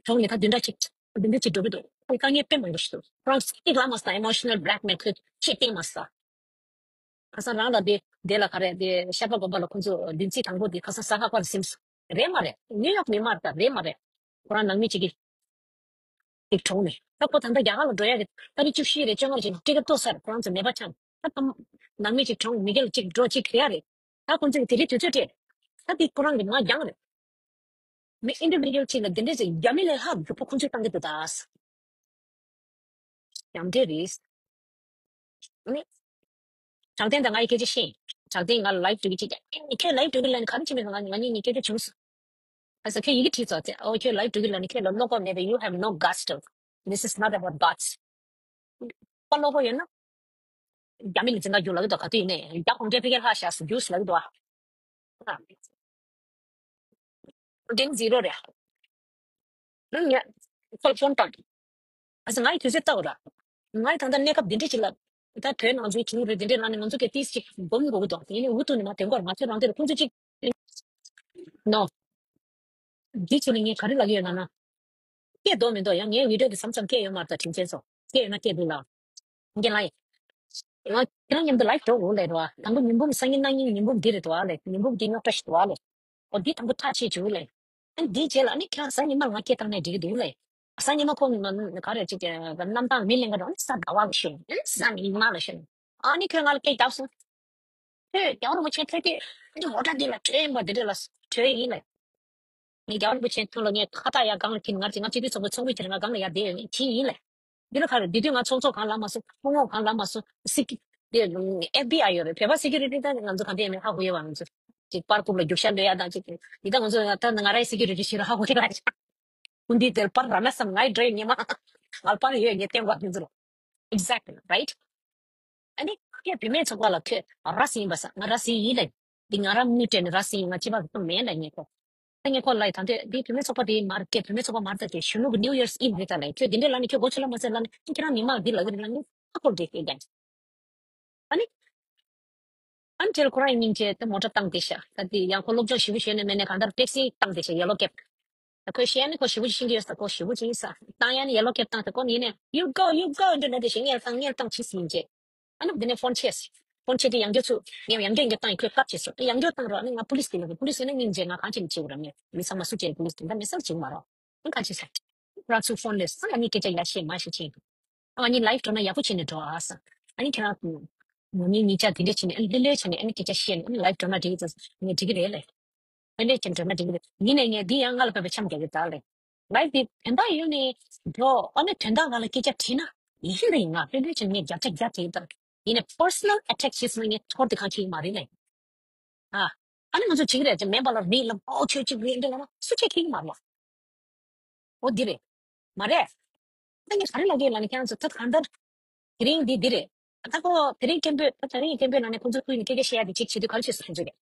གྲོངས་ནས་ད་བདུན་ཕྲག་གཅིག་བདུན་ཕྲག་གཅིག་འགྲོ་གི་འདུག་ཁོ་དཀའ་ངལ་དཔེ་མང་པོ་ཞིག་འདུག་ཁོ་རང་སྐྱིད་ལ་མ་སོང་། ཨི་མོ་ཤི་ནལ་བྷེ་ལེག་མེལ་ཁོས་ཆེ་བསྟན་མ་སོང་། ཁ་སང་རང་ལ་དེ་དེ་ལ་ག་རེ་དེ་ཤར་པ་དགོན་པ་ལ་ཁོ་ཚོ་བདུན་ཚིགས་དང་པོ་དེ་ཁ་སང་ས་ཧ་པར་སིམས་རེད་མ་རེད། ནིའུ་ཡོག་མི་མ་རེད་ད་རེད་མ་རེད། ཁོ་རང་ནང་མི་གཅིག་གིས་ཅིག་གྲོངས་ནས་ད་ཁོ་ད་ལྟ་རྒྱ་གར་ལ་འགྲོ་ཡ་གི་ཏ་རིག་བཅུ་བཞི་རེད་བཅོ་ལྔ་རེད་ཅིག་ཊི་ཀེ་ཊི་ཏོ་སར་ཁོ་རང་ཚོ་ནད་པ་ཆགས་ད་ཁོ་ནང་མི་གཅིག་གྲོངས་མི་སྒེར་ལ་གཅིག་འགྲོ་གཅིག་ག་རེ་རེད། ད་ཁོ་ཚོས་དེ་རིང་དུས་ཚོད་སྤྲད་ད་དེ་ཁོ་རང་གི་ང་རྒྱང་རེད། མི་ཨིན་ཌི་བི་ཌུ་ཨལ་ཅིག་ལ་འདི་འདྲས་ཅིག་རྒྱ་མི་ལས་ལྷག་མགྱོགས་པོ་ཁོང་ཚོས་བཏང་གི་འདུག་ད། ཡང་འདྲས་རེད། ནི། དྲང་བདེན་དང་ང་ཡི་སྐད་ཆ་ཤེས། དྲང་བདེན་ང་ལ་ལའིབ་འགྲོ་གི་ཅིག་ཨེ་ཁྱོད་ལའིབ་འགྲོ་གི་ལ་ནི་ག་རེ་བྱེད་མེད་ང་ང་གཉིས་གཉིས་སྐད་ཆ་བྱུང་སོང་། ཨ་ས་ཁྱོད་ཡི་གེ་བྲིས་ཚོགས་ཚེ་ཨོ་ཁྱོད་ལའིབ་འགྲོ་གི་ལ་ནི་ཁྱོད་ལ་བློ་ཁོག་མེད་པས། you have no guts to. This is not about guts. པ་བློ་ཁོག་ཡོད་ན། རྒྱ་མི་ལ་འཛིན་གྲྭ་རྒྱུགས་ལབ་ཀྱི་འདུག་ག་དུས་ཡིན་ནའི་རྒྱ་གུང་ཁྲན་ཕ་གིར་ཧ་ཤ་སུ་རྒྱུགས་ལབ་ཀྱི་འདུག་ཨ། འདིང་ཛི་རོ་རེད། ང་ཁོ་ཕོན་བཏང་། ཨ་ས་ང་ཡི་དུས་ཚོད་ལྟ་བ་ར། ང་ཡི་ད་ལྟ་གནས་སྐབས་འདི་འདྲ་ཅིག་ལ། ད་བོད་ནང་ཚོའི་བྱུང་རེད་འདི་འདྲ་ལ་ནི་ང་ཚོ་གི་ཏིས་ཅིག་སྒོམ་དགོས་ཀྱི་འདུག་ཡིན་ནའི་འུ་ཐུག་ནས་མ་དེ་འགོར་ང་ཚོས་རང་དེ་ལ་ཁོང་ཚོ་ཅིག་ནོ། འདི་ཚོ་ནི་ངས་ག་རེ་ལབ་ཡོད་ལབ་ན། སྐད་འདོགས་མི་འདོགས་ཡང་ངའི་བི་ཌིའོ་དེ་མཚམས་མཚམས་སྐད་ཡོད་མ་རེད་ད་དྲིན་ཅན་ཚོ། སྐད་ཡོད་ན་སྐད་འདུག་ལ། འགན་ལ་ཡིན། ང་ཁྱེད་རང་མཉམ་དུ་ལའིབ་འགྲོ་འོང་ལས་རོ། དང་པོ་ཉིན་འབུམ་སང་ཉིན་གནངས་ཉིན་ཉིན་འབུམ་འདི་རེད་དོ་ཨ་ལས། ཉིན་འབུམ་འདི་རྙོག་དྲ་ཞིག་འདུག་ཨ་ལས། འོ་འདི་དང་པོ་ཐག་ཆད་བྱུང་ལས། ཨ་འདིའི་རྗེས་ལ་ཨ་ནི་ཁྱེད་རང་གཟའ་ཉི་མ་ང་སྐད་བཏང་ནས་འགྲིག་གི་འདུག་ལས། གཟའ་ཉི་མ་ཁོང་གི་ང་ག་རེ་ཅིག་གི་རྣམ་ཐར་མི་ལེན་ག་འགྲོ་ཨ་ནི་གཟའ་ཟླ་བ་ལ་ཤོད་ཨ་ནི་གཟའ་ཉི་མ་ལ་ཤོད། ཨ་ནི་ཁྱོད་ང་ལ་སྐད་བརྒྱབ་སོང་། ཁྱོད་རྒྱལ་བ་རིན་པོ་ཆེ་ཐད་དེ་འདི་མོ་ཊ་འདི་ལ་བྲོས་ཡིན་པ་འདི་འདྲ་ལ་བྲོས་ཡིན་ལས། ངས་རྒྱལ་བ་རིན་པོ་ཆེ་ཐུགས་ལ་ངས་ཁ་བཏགས་ཡ་སྒང་ལ་ཁྱེར་ང་ཅིག་ང་སྤྱི་འཐུས་ཚོགས་པའི་ཚོགས་མི་ཁྱེར་ང་སྒང་ལ་ཡ་བསྡད་ཡོད་ངས་ཁྱེར་ཡིན་ལས། འདི་ལ་ག་རེ་འདི་དུས་ང་ཚོགས་གཙོ་གང་ལ་མ་སོང་སྐུ་ངོ་གང་ལ་མ་སོང་སི་ཀི་དེ་ཨེཕ་བི་ཨའི་ཡོད་རེད། བོད་པ་སི་ཀིའུ་རི་ཊི་ད་ང་ཚོ་གང་དེ་མེད་ཧ་གོ་ཡོད་བ། ང་ཚོ་ཅིག་པར་རྐུབ་ལ་རྒྱུག་ཤར་འདོད་ཡ་དང་ཅིག་འདི་ད་ང་ཚོ་ད་ང་རའི་སི་ཀིའུ་རི་ཊི་ཞིག་ལ་ཧ་གོ་ཡོད་བ། ཁོང་འདི་དེར་པར་ར་ན་སམ་ངའི་འདྲ་ཡོད་ཉི་མ་ང་པར་ཡོད་ངས་བསྟན་དགོས་ང་ཚོ་ལ། Exactly, right? ཨ་ནི་ཁྱེད་བུད་མེད་ཚོགས་པ་ལ་ཁྱེད་ར་སི་ཡིན་པ་ས་ང་ར་སི་ཡིན་ལ། འདི་ང་ར་མི་སྤྲད་ནས་ར་སི་ཡིན་ང་ཅི་བ་གི་མེད་ལ་ངས་ཁོ། ད་ངས་ཁོ་ལ་ད་འདོད་འདི་བུད་མེད་ཚོགས་པ་དེ་མར་སྐད་བུད་མེད་ཚོགས་པ་མར་ད་དེ་གཞོན་ནུ་གི་New Year's Eve་རེད་ད་ལ་ཁྱོད་འདི་འདྲས་ལ་ནི་ཁྱོད་གོ་ཚོད་ལ་མ་ཚད་ལ་ནི་ཁྱེད་རང་མི་མང་འདི་ལ་གི་རེད་ལ་ནི་ཨ་ཁོར་འདྲེ་ཁྱེད་ཀྱང་ཨ་ནི། ཨ་ནི་དེར་ཁོ་རང་སྙིང་རྗེ་ད་མོ་ཊ་བཏང་དེ་ཤ་ད་དེ་ཡང་ཁོ་སློབ་སྦྱོང་ཞིབ་པོ་བྱས་ནས་མེད་ནས་གང་ལྟར་ཊེག་སི་བཏང་དེ་ཤ་ཡེ་ལོ་ཀེབ། ད་ཁོས་བཤད་ནི་ཁོ་ཞིབ་པོ་ཅིག་ཤེས་ཀྱི་ཡོད་ས་ཁོ་ཞིབ་པོ་ཅིག་ཡིན་ས་བཏང་ཡ་ནི་ཡེ་ལོ་ཀེབ་བཏང་དེ་ཁོ་ནི་ཡིན་ནས་you go you go འདྲ་ནས་དེ་ཤ་ངེར་བཏང་ངེར་བཏང་ཕྱིས་སྙིང་རྗེ། ཨ་ནི་དེ་ནས་ཕོན་ཆེས། ཕོན་ཆེ་དེ་ཡང་བསྐྱར་ཚུ། ངས་ཡང་བསྐྱར་ཡང་བསྐྱར་བཏང་ཡིན་ཁོས་བཀག་བྱས་སོ། ཡང་བསྐྱར་བཏང་རོགས་ཨ་ནི་ང་པུ་ལིས་དེ་ལ་པུ་ལིས་ཡིན་ན་སྙིང་རྗེ་ང་གང་བྱེད་ནས་བྱེད་དགོས་ར་མེད། མི་ཚང་མ་སུ་བྱེད་པུ་ལིས་དེ་འདྲ་མི་སང་བྱེད་མ་རོགས། ཨ་གང་བྱེད་ས། རང་ཚུ་ཕོན་ལས་ཨ་ང་གཉིས་སྐད་ཆ་ཡ་བཤད་མ་བཤད་ཆེན། ཨ་ང་གཉིས་ལའིབ་འགྲོ་ན་ཡག་པོ་བྱས་ནས་འགྲོ་ཨ་ས། ཨ་ནི་ཁྱེད་རང་ངོ་ཉིན་གཉིས་ཆ་དེ་འདྲ་བྱས་ནས་ཨ་ནི་ལྷོད་ལྷོད་བྱས་ནས་ཨ་ནི་སྐད་ཆ་བཤད་ནས་ཨ་ནི་ལའིབ་འགྲོ་ན་འགྲིག་གི་ངས་འགྲིག་གི་རེད་ལས། ཨ་ནི་ཅན་འདྲ་མ་འགྲིག་གི་ཡིན་ནས་ངས་འདི་ཡང་ང་ལ་བབས་པའི་འཆམ་རྒྱག་གི་ད་ལས། ལའིབ་འདི་དོན་དག་ཡོད་ནི་འགྲོ་ཨ་ནི་དོན་དག་ང་ལ་སྐད་ཆ་དྲིས་ན་ཡིན་ཤི་རེད་ང་ལྷོད་ལྷོད་ཅན་ངས་རྒྱབ་ཆ་རྒྱག་དེ་ད་ཡིན་ནས་པར་སོ་ནལ་ཨ་ཊེག་བྱེད་སོང་ངས་ཐོར་དེ་གང་ཁྱེད་མ་རེད་ལས། ཨ་ཨ་ནི་ང་ཚོ་བྱེད་ཀྱི་རེད་ཅེ་མེན་པ་ལ་རིགས་ལ་ཨོ་ཆོས་གཅིག་རེད་འདི་ལ་ན་སུ་ཆེ་ཁྱེད་མ་རེད་བ། འོ་འདི་རེད། མ་རེད། ད་ངས་ག་རེ་ལབ་ཀྱི་ཡོད་ལབ་ན་ཁྱེད་རང་ཚོ་ད་གང་ལྟར། དེ་རིང་འདི་འདི་རེད། ད་ཁོ་དེ་རིང་སྐད་འབོད་ད་དེ་རིང་སྐད་འབོད་ནང་ནས་ཁོ་ཚོ་ཐུག་ནས་སྐད་ཆ་བཤད་ཡ་དེ་གཅིག་བྱེད་དུས་ག་རེ་བྱེད་སོང་ཁོ་ཚོ་གི།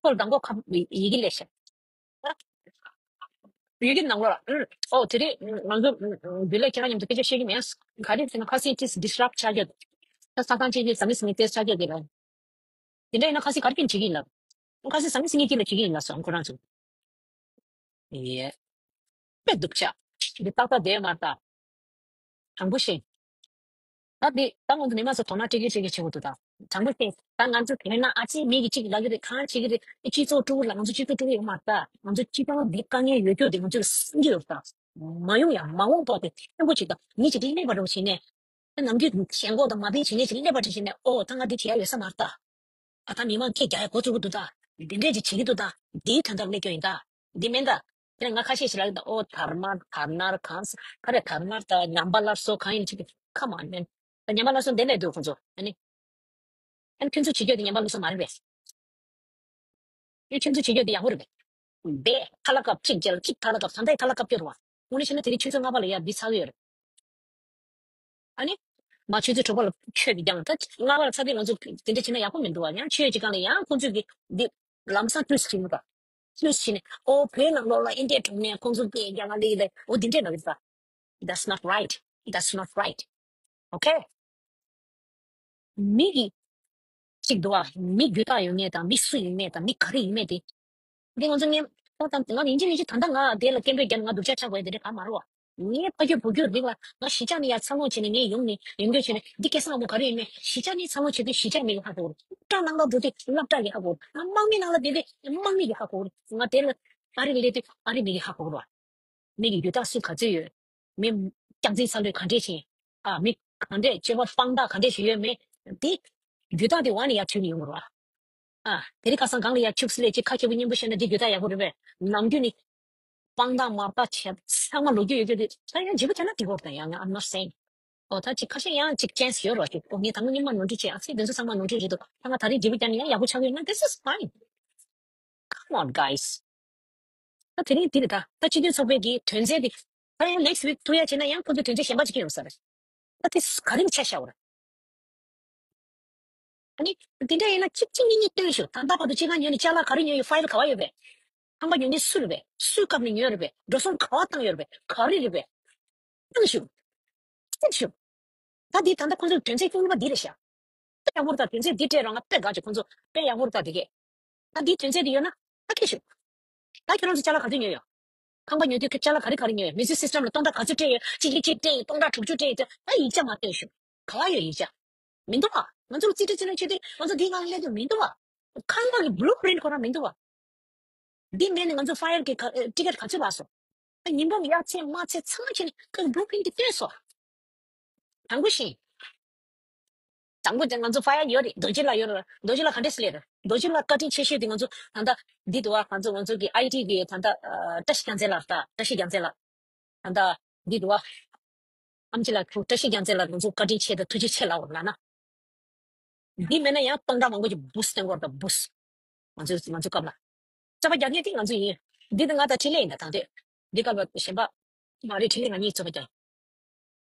ཁོ་ལ་མདང་དགོང་ཁ་ཡི་གེ་ལས་ཤག་ཡི་གེ་ནང་ལོགས་ལ་ཨུ། ཨོ་དེ་རིང་ང་ཚོ་འདི་ལས་ཁྱེད་རང་མཉམ་དུ་སྐད་ཆ་བཤད་ཀྱི་མེད། ག་རེ་ཟེར་ན་ཁ་སང་ཏིས་ཌི་སི་རབ་ཆགས་ཀྱི་ད་ས་ཁང་ཅིག་གི་ས་མི་སི་མི་ཏེས་ཆགས་ཀྱི་ལ། དེ་འདྲ་ཡིན་ན་ཁ་སང་ག་རེ་བྱེད་ཀྱི་ཡིན་ལབ། ཁ་སང་ས་མི་སི་ངེད་ཀྱི་ལ་བྱེད་ཀྱི་ཡིན་ལབ་སོང་ཁོ་རང་ཚོ། ཡེ། དཔེ་སྡུག་ཅག་འདི་ཏག་ཏག་བསྡད་མ་ལྟ། དྲང་པོ་བཤད། ད་འདི་ད་ང་ཚོ་མི་མང་ཚོ་དོ་སྣང་སྤྲད་ཀྱི་སྤྲད་ཀྱི་བྱེད་དགོས་འདུག་ད། དྲང་པོ་བཤད་ད་ང་ཚོ་དེ་ན་ཨ་ཅེ་མི་གི་གཅིག་ལབ་ཀྱི་རེད་གང་བྱེད་ཀྱི་རེད་ཨེ་སྤྱི་ཚོགས་དཀྲུག་ལ་ང་ཚོ་སྤྱི་ཚོགས་དཀྲུག་ཡོད་མ་ད་ང་ཚོ་སྤྱི་ཚོགས་འདི་དཀའ་ངལ་ཡོད་རྒྱུ་དེ་ང་ཚོ་ལ་སེམས་ཀྱི་ཡོད་ད། མ་ཡོང་ཡ་མ་འོངས་པ་དེ་ཕན་པོ་ཅིག་ད་མི་གཅིག་དེ་སླེབས་པ་རོགས་བྱས་ནས། ནམ་རྒྱུན་ཞེན་ཁོག་དང་མ་ཕན་བྱེད་ནས་ཅིག་སླེབས་པ་དེ་བྱས་ནས་ཨོ་ད་ང་འདི་བྱེད་ཡ་ཡོད་ས་མ་རེད་ད། ཨ་ད་མི་མང་སྐད་རྒྱག་ཡ་འགོ་བཙུགས་ཀྱི་འདུག་ད། འདི་འདྲས་ཅིག་བྱེད་ཀྱི་འདུག་ད། འདིའི་དོན་དག་སླེབས་རྒྱུ་ཡིན་ད། འདི་མིན་ད། དེ་ནས་ང་ཁ་ཤས་ཤིག་ལ་ད་ཨོ་དར་དམར་དར་དམར་གང་ས་ག་རེ་དར་དམར་ད་ཉམས་པ་སླར་གསོ་གང་ཡིན་ཅིག་ཁ་མ་ནན། ད་ཉམས་པ་སླར་གསོ་འདི་ལས་འདུག་ཁོང་ཚོ་ཨ་ནི། ཨ་ནི་ཁྱོད་ཚོ་བྱེད་རྒྱུ་དེ་ཉམས་པ་སླར་གསོ་མ་རེད་པས། ཨེ་ཁྱོད་ཚོ་བྱེད་རྒྱུ་དེ་ཡག་པོ་རེད་པས། བས་ཁ་ལག་ཁབ་གཅིག་རྗེས་ལ་གཅིག་ཁ་ལག་ཁབ་ད་ལྟའི་ཁ་ལག་ཁབ་སྐྱོར་བ། དངོས་གནས་བཤད་ན་དེ་རིང་ཆུ་ཚོད་ལྔ་པ་ལ་ཡར་འདི་ཚར་གི་ཡོད་རེད། ཨ་ནི། མ་ཆུ་ཚོད་དྲུག་པ་ལ་ཆོས་ཀྱི་རྒྱང་ད་ལྔ་པ་ལ་ཚར་དུས་ང་ཚོ་དེ་འདྲ་བྱས་ན་ཡག་པོ་མི་འདུག་བ་ཡང་ཆོས་ཀྱི་སྒང་ལ་ཡང་ཁོང་ཚོས་ཀྱི་འདི་ལམ་སང་ཏུས་བྱེད་མི་དགོས། ཏུས་བྱས་ནས་ཨོ་བོད་ནང་ལོགས་ལ་ཨིན་ཌི་ཡ་གྲོང་ནས་ཁོང་ཚོ་སྐད་རྒྱག་ག་སླེབས་ལས་ཨོ་འདི་འདྲས་ལབ་ཡོད་པ། That's not right. That's not right. Okay? མི་གི་གཅིག་འདུག་ཨ། མི་རྒྱུད་དག་ཡོད་མཁན་དང་མི་སུ་ཡིན་མིན་དང་མི་ག་རེ་ཡིན་མིན་དེ། འདི་ང་ཚོ་ངས་ད་ད་ང་ཡིན་གཅིག་མིན་གཅིག་ད་ལྟ་ང་དེ་ལ་སྐད་འབོད་རྒྱག་ནས་ང་སྡུག་ཅག་ཆགས་དགོས་དེ་འདྲ་གང་མ་རེད་བ། ངའི་ཕ་རྒྱུད་བུ་རྒྱུད་རིགས་ལ་ང་གཞིས་ཆགས་ནས་ཡར་འཚར་ལོངས་བྱས་ནས་ངས་ཡོང་ནས་ཡོང་རྒྱུ་བྱས་ནས་འདི་སྐལ་བཟང་ལྷ་མོ་ག་རེ་ཡིན་མིན་གཞིས་ཆགས་ནས་འཚར་ལོངས་བྱེད་དུས་གཞིས་ཆགས་མི་གི་ཧ་གོ་རེད། སློབ་གྲྭ་ནང་ལ་འགྲོ་དུས་སློབ་གྲྭ་གི་ཧ་གོ་རེད། ང་དམག་མི་ནང་ལ་བསྡད་དུས་དམག་མི་གི་ཧ་གོ་རེད། ང་དེ་ལ་ཨ་རི་སླེབས་དུས་ཨ་རི་མི་གི་ཧ་གོ་རེད་བ། མི་གི་རྒྱུ་དག་སུ་ག་ཚོད་ཡོད། མི་སྐྱག་རྫུན་ཚ་ལོས་ག་འདྲས་བྱས། ཨ་མི་ག་འདྲས་སྤྱོད་པ་དཔང་རྟགས་ག་འདྲས་ཤིག་ཡོད་མེད། དེ་རྒྱུ་དག་དེ་འོག་ནས་ཡར་ཐོན་ནས་ཡོང་དགོས་རེད་བ། ཨ་དེ་རིང་ཁ་སང་སྒང་ལ་ཡར་ཁྱུག་སི་ལས་ཅིག་ཁ་ཁྱེད་པོ་སྙན་པོ་བཤད་ན་འདི་རྒྱུ་དག་ཡག་པོ་རེད་པས། ནམ་རྒྱུན་ནི་དཔང་རྟགས་མ་རྟགས་བྱས་ཚང་མ་ལོ་རྒྱུས་ཡོད་རྒྱུ་དེ་ད་ཡང་བརྗེ་པོ་བྱས་ན་འགྲིག་གོ་རེད་ད་ཡང་ང་I'm not saying། ཨོ་ད་ཅིག་ཁ་ཤས་ཡང་ཅིག་ཅན་སི་ཡོད་རེད་བ་ཅིག་ཨོ་ངས་ད་ང་སྙིང་མ་ནོར་འཁྲུལ་བྱས་ཨ་ཚེ་དེ་ཚོ་ཚང་མ་ནོར་འཁྲུལ་རེད་འདུག་ད་ང་ད་རེས་བརྗེ་པོ་བརྒྱབ་ན་ཡང་ཡག་པོ་ཆགས་ཀྱི་ཡོད་ན་this is fine. Come on, guys. ད་དེ་རིང་འདི་རེད་ད། ད་སྤྱི་མཐུན་ཚོགས་པའི་གི་དོན་ཚན་འདི། ད་ཡང་next week ཐུག་ཡ་བྱས་ན་ཡང་ཁོ་ཚོའི་དོན་ཚན་གཞན་པ་ཅིག་སྐྱེ་ཡོང་ས་རེད། ད་དེ་ག་རེ་ཆ་བཞག་པ་རེད། ཨ་ནི། འདི་འདྲ་ཡིན་ན་གཅིག་གཅིག་གཉིས་གཉིས་སྟོན་ཤོག་ད་ལྟ་བར་དུ་ཅི་གང་ཉོས་ནས་ཅ་ལག་ག་རེ་ཉོས་ཡོད་ཕའིལ་ག་བ་ཡོད་པས། ཁང་པ་ཉོ་མཁན་སུ་རེད་པས། སུའི་སྐབས་ནས་ཉོས་རེད་པས། འགྲོ་སོང་ག་བ་བཏང་ཡོད་རེད་པས། ག་རེ་རེད་པས། སྟོན་ཤོག་སྟོན་ཤོག་ད་འདི་ད་ལྟ་ཁོང་ཚོའི་དོན་ཚན་གཉིས་པ་འདི་རེད་ཤག་དཔེ་ཡག་པོ་རེད་ད། དོན་ཚན་འདི་སྤྲད་རོགས་ང་དཔེ་དགའ་བྱུང་། ཁོང་ཚོ་དཔེ་ཡག་པོ་རེད་ད་འདི་གས། ད་འདི་དོན་ཚན་འདི་ཡོད་ན་ད་ཁྱེར་ཤོག་ད་ཁྱེད་རང་ཚོ་ཅ་ལག་ག་ཚོད་ཉོས་ཡོད། ཁང་པ་ཉོ་དུས་ཁྱེད་ཅ་ལག་ག་རེ་ག་རེ་ཉོས་ཡོད། མི་ཚེ་སི་སི་ཊེམ་ལ་སྟོང་ཕྲག་ག་ཚོད་སྤྲད་ཡོད། གཅིག་གིས་གཅིག་སྤྲད་ཡོད། སྟོང་ཕྲག་དྲུག་ཅུ་སྤྲད་ཡོད། ད་ཡིག་ཆ་མ་སྟོན་ཤོག་ག་བ་ཡོད་ཡིག་ཆ། མི་འདུག་ཨ། ང་ཚོ་ལ་རྩིས་སྤྲོད་བྱེད་ན་བྱེད་དུས་ང་ཚོ་འདིའི་ནང་ལ་སླེབས་དུས་མི་འདུག་ཨ། ཁང་པ་གི་བྷུ་ལུ་པི་རིན་ཊི་ཁོ་རང་མི་འདུག་ཨ། འདི་མེད་ནས་ང་ཚོ་ཕ་ཡར་གྱི་ཊི་ཀེ་ཊི་ག་ཚོད་བར་སོང་། ད་ཉིན་གུང་གཡག་ཚད་དམག་ཚད་ཚང་མ་བྱས་ནས་ཁོས་བྷུ་ལུ་པི་རིན་ཊི་དེ་སྟོན་སོང་། དྲང་པོ་བཤད། དྲང་པོ་བྱས་ང་ཚོ་ཕ་ཡར་ཡོད་རེད། རྡོ་རྗེ་ལགས་ཡོད་རེད། རྡོ་རྗེ་ལགས་ག་འདྲས་སེ་སླེབས་རེད། རྡོ་རྗེ་ལགས་བཀའ་དྲིན་ཆེ་ཤོས་དེ་ང་ཚོ་ད་ལྟ་འདི་འདུག་བ། ང་ཚོ་ང་ཚོ་གི་ཨའི་ཊི་གི་ད་ལྟ་བཀྲ་ཤིས་རྒྱལ་མཚན་ལགས་ད་བཀྲ་ཤིས་རྒྱལ་མཚན་ལགས། ད་ལྟ་འདི་འདུག་བ། ཨམ་ཆི་ལགས་ཁྱོད་བཀྲ་ཤིས་རྒྱལ་མཚན་ལགས་ང་ཚོ་བཀའ་དྲིན་ཆེ་དང་ཐུགས་རྗེ་ཆེ་ལབ་དགོས་ལབ་ན། འདི་མེད་ན་ཡང་སྟོང་ཕྲག་མང་པོ་ཅིག་བུ་སྟོན་དགོས་རེད་ད་བུ། ང་ཚོ་ང་ཚོ་སྐབས་ལ། རྩ་བ་རྒྱག་མཁན་དེ་ང་ཚོ་ཡིན། འདི་ད་ང་ད་འཕྲིན་ལས་ཡིན་ད་དང་དེ། འདི་སྐབས་ལ་གཞན་པ། མ་རེད་འཕྲིན་ལས་ང་གཉིས་རྩ་བ་རྒྱག་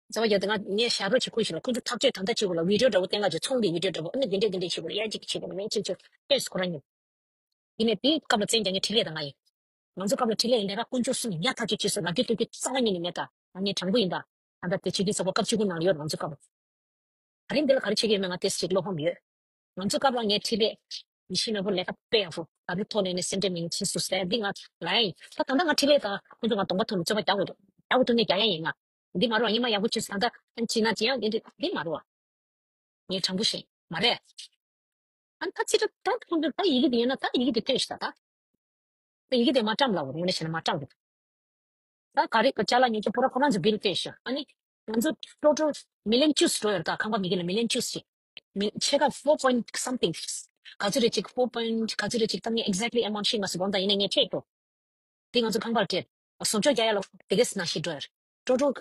རྩ་བ་རྒྱག་དེ་ང་ངས་ཞབས་བྲོ་བྱེད་ཁུལ་ཞིག་ལ་ཁོང་ཚོ་ཐག་གཅོད་ད་ལྟ་བྱེད་དགོས་ལ་བི་ཌི་ཡོ་འདྲ་བོ་བསྟན་ག་བྱེད་ཚོང་གི་བི་ཌི་ཡོ་འདྲ་བོ་ཨ་ནི་འདི་འདྲས་འདི་འདྲས་བྱེད་དགོས་ལ་ཡ་གཅིག་བྱེད་དགོས་ལ་མེད་ཅིག་ཅིག་ཨེ་སི་ཁོ་རང་ཉིད། ཡིན་ནས་དེའི་སྐབས་ལ་བཙན་རྒྱག་མཁན་འཕྲིན་ལས་ད་ང་ཡིན། ང་ཚོ་སྐབས་ལ་འཕྲིན་ལས་ལས་ཀ་དཀོན་མཆོག་གསུམ་ཡག་ཐག་ཆོད་བྱས་སོང་། ལབ་རྒྱུ་སྟོན་རྒྱུ་རྩ་བ་ཉིད་ནས་མེད་ད། ང་ངའི་དྲང་པོ་ཡིན་ད། ད་ལྟ་དེ་བྱེད་ཀྱི་ཚོགས་པ་སྐབས་བཅུ་དགུ་ནང་ལ་ཡོད། ང་ཚོ་སྐབས་ག་རེ་འདི་ལ་ག་རེ་བྱེད་ཀྱི་ཡོད་མེད་ང་ཏོག་ཙམ་ཅིག་བློ་ཕམ་ཡོད། ང་ཚོ་སྐབས་ལ་ངའི་འཕྲིན་ལས་ཡིད་ཆེས་མེད་པོ་ལས་ཀ་དཔེ་ཡག་པོ་ད་རེས་ཐོག་ནས་ནས་སེམས་ཁྲལ་མིན་ཕྱིན་སུ་ཟེར་འདི་ང་ལ་ཡིན། ད་ད་ལྟ་ང་འཕྲིན་ལས་དང་ཁོང་ཚོ་ང་གདོང་པ་ཐོག་ནས་རྩོད་པ་རྒྱག་དགོས་འདུག་རྒྱག་དགོས་འདུག་ནས་རྒྱག་ཡ་ཡིན། ང་འདི་མ་རུང་ང་ཉི་མ་ཡག་པོ་བྱས་སོང་། ད་ལྟ་ཕྱིན་ན་ཅི་ཡང་འདི་འདི་མ་རུང་བ། ངས་དྲང་པོ་བཤད་མ་རེད། ཨ་ནི་ད་ཚིག་ད་ད་ཁོང་ཚོ་ད་ཡི་གེ་དེ་ཡོད་ན་ད་ཡི་གེ་དེ་སྟོན་ཤིག་ད་ད། ད་ཡི་གེ་དེ་མ་བཀྲམ་ལབ་དགོས་རེད། ངས་བྱས་ན་མ་བཀྲམ་དགོས། ད་ག་རེ་ག་ཅ་ལག་ཉོ་རྒྱུ་པོ་ར་ཁོ་རང་ཚོ་བིལ་སྟོན་ཤིག་ཨ་ནི་ང་ཚོ་ཊོ་ཊལ་མི་ལི་ཡན་བཅུ་ཙམ་འགྲོ་ཡོད་རེད། ད་ཁང་པ་མི་གི་ལ་མི་ལི་ཡན་བཅུ་ཙམ་ཞིག་མི་ཕྱེད་ཀ་four point something ག་ཚོད་རེད་ཅིག four point ག་ཚོད་རེད་ཅིག་ད་ངས་exactly amount ཤེས་མ་སོང་། དགོངས་དག་ཡིན་ན་ངས་ཕྱེད་འགྲོ། དེ་ང་ཚོ་ཁང་པར་སྤྲད། བཟོ་བཅོས་རྒྱག་ཡ་ལ་དེ་གས་ནང་བཞིན་འགྲོ་ཡ་རེད། ཊོ་ཊལ་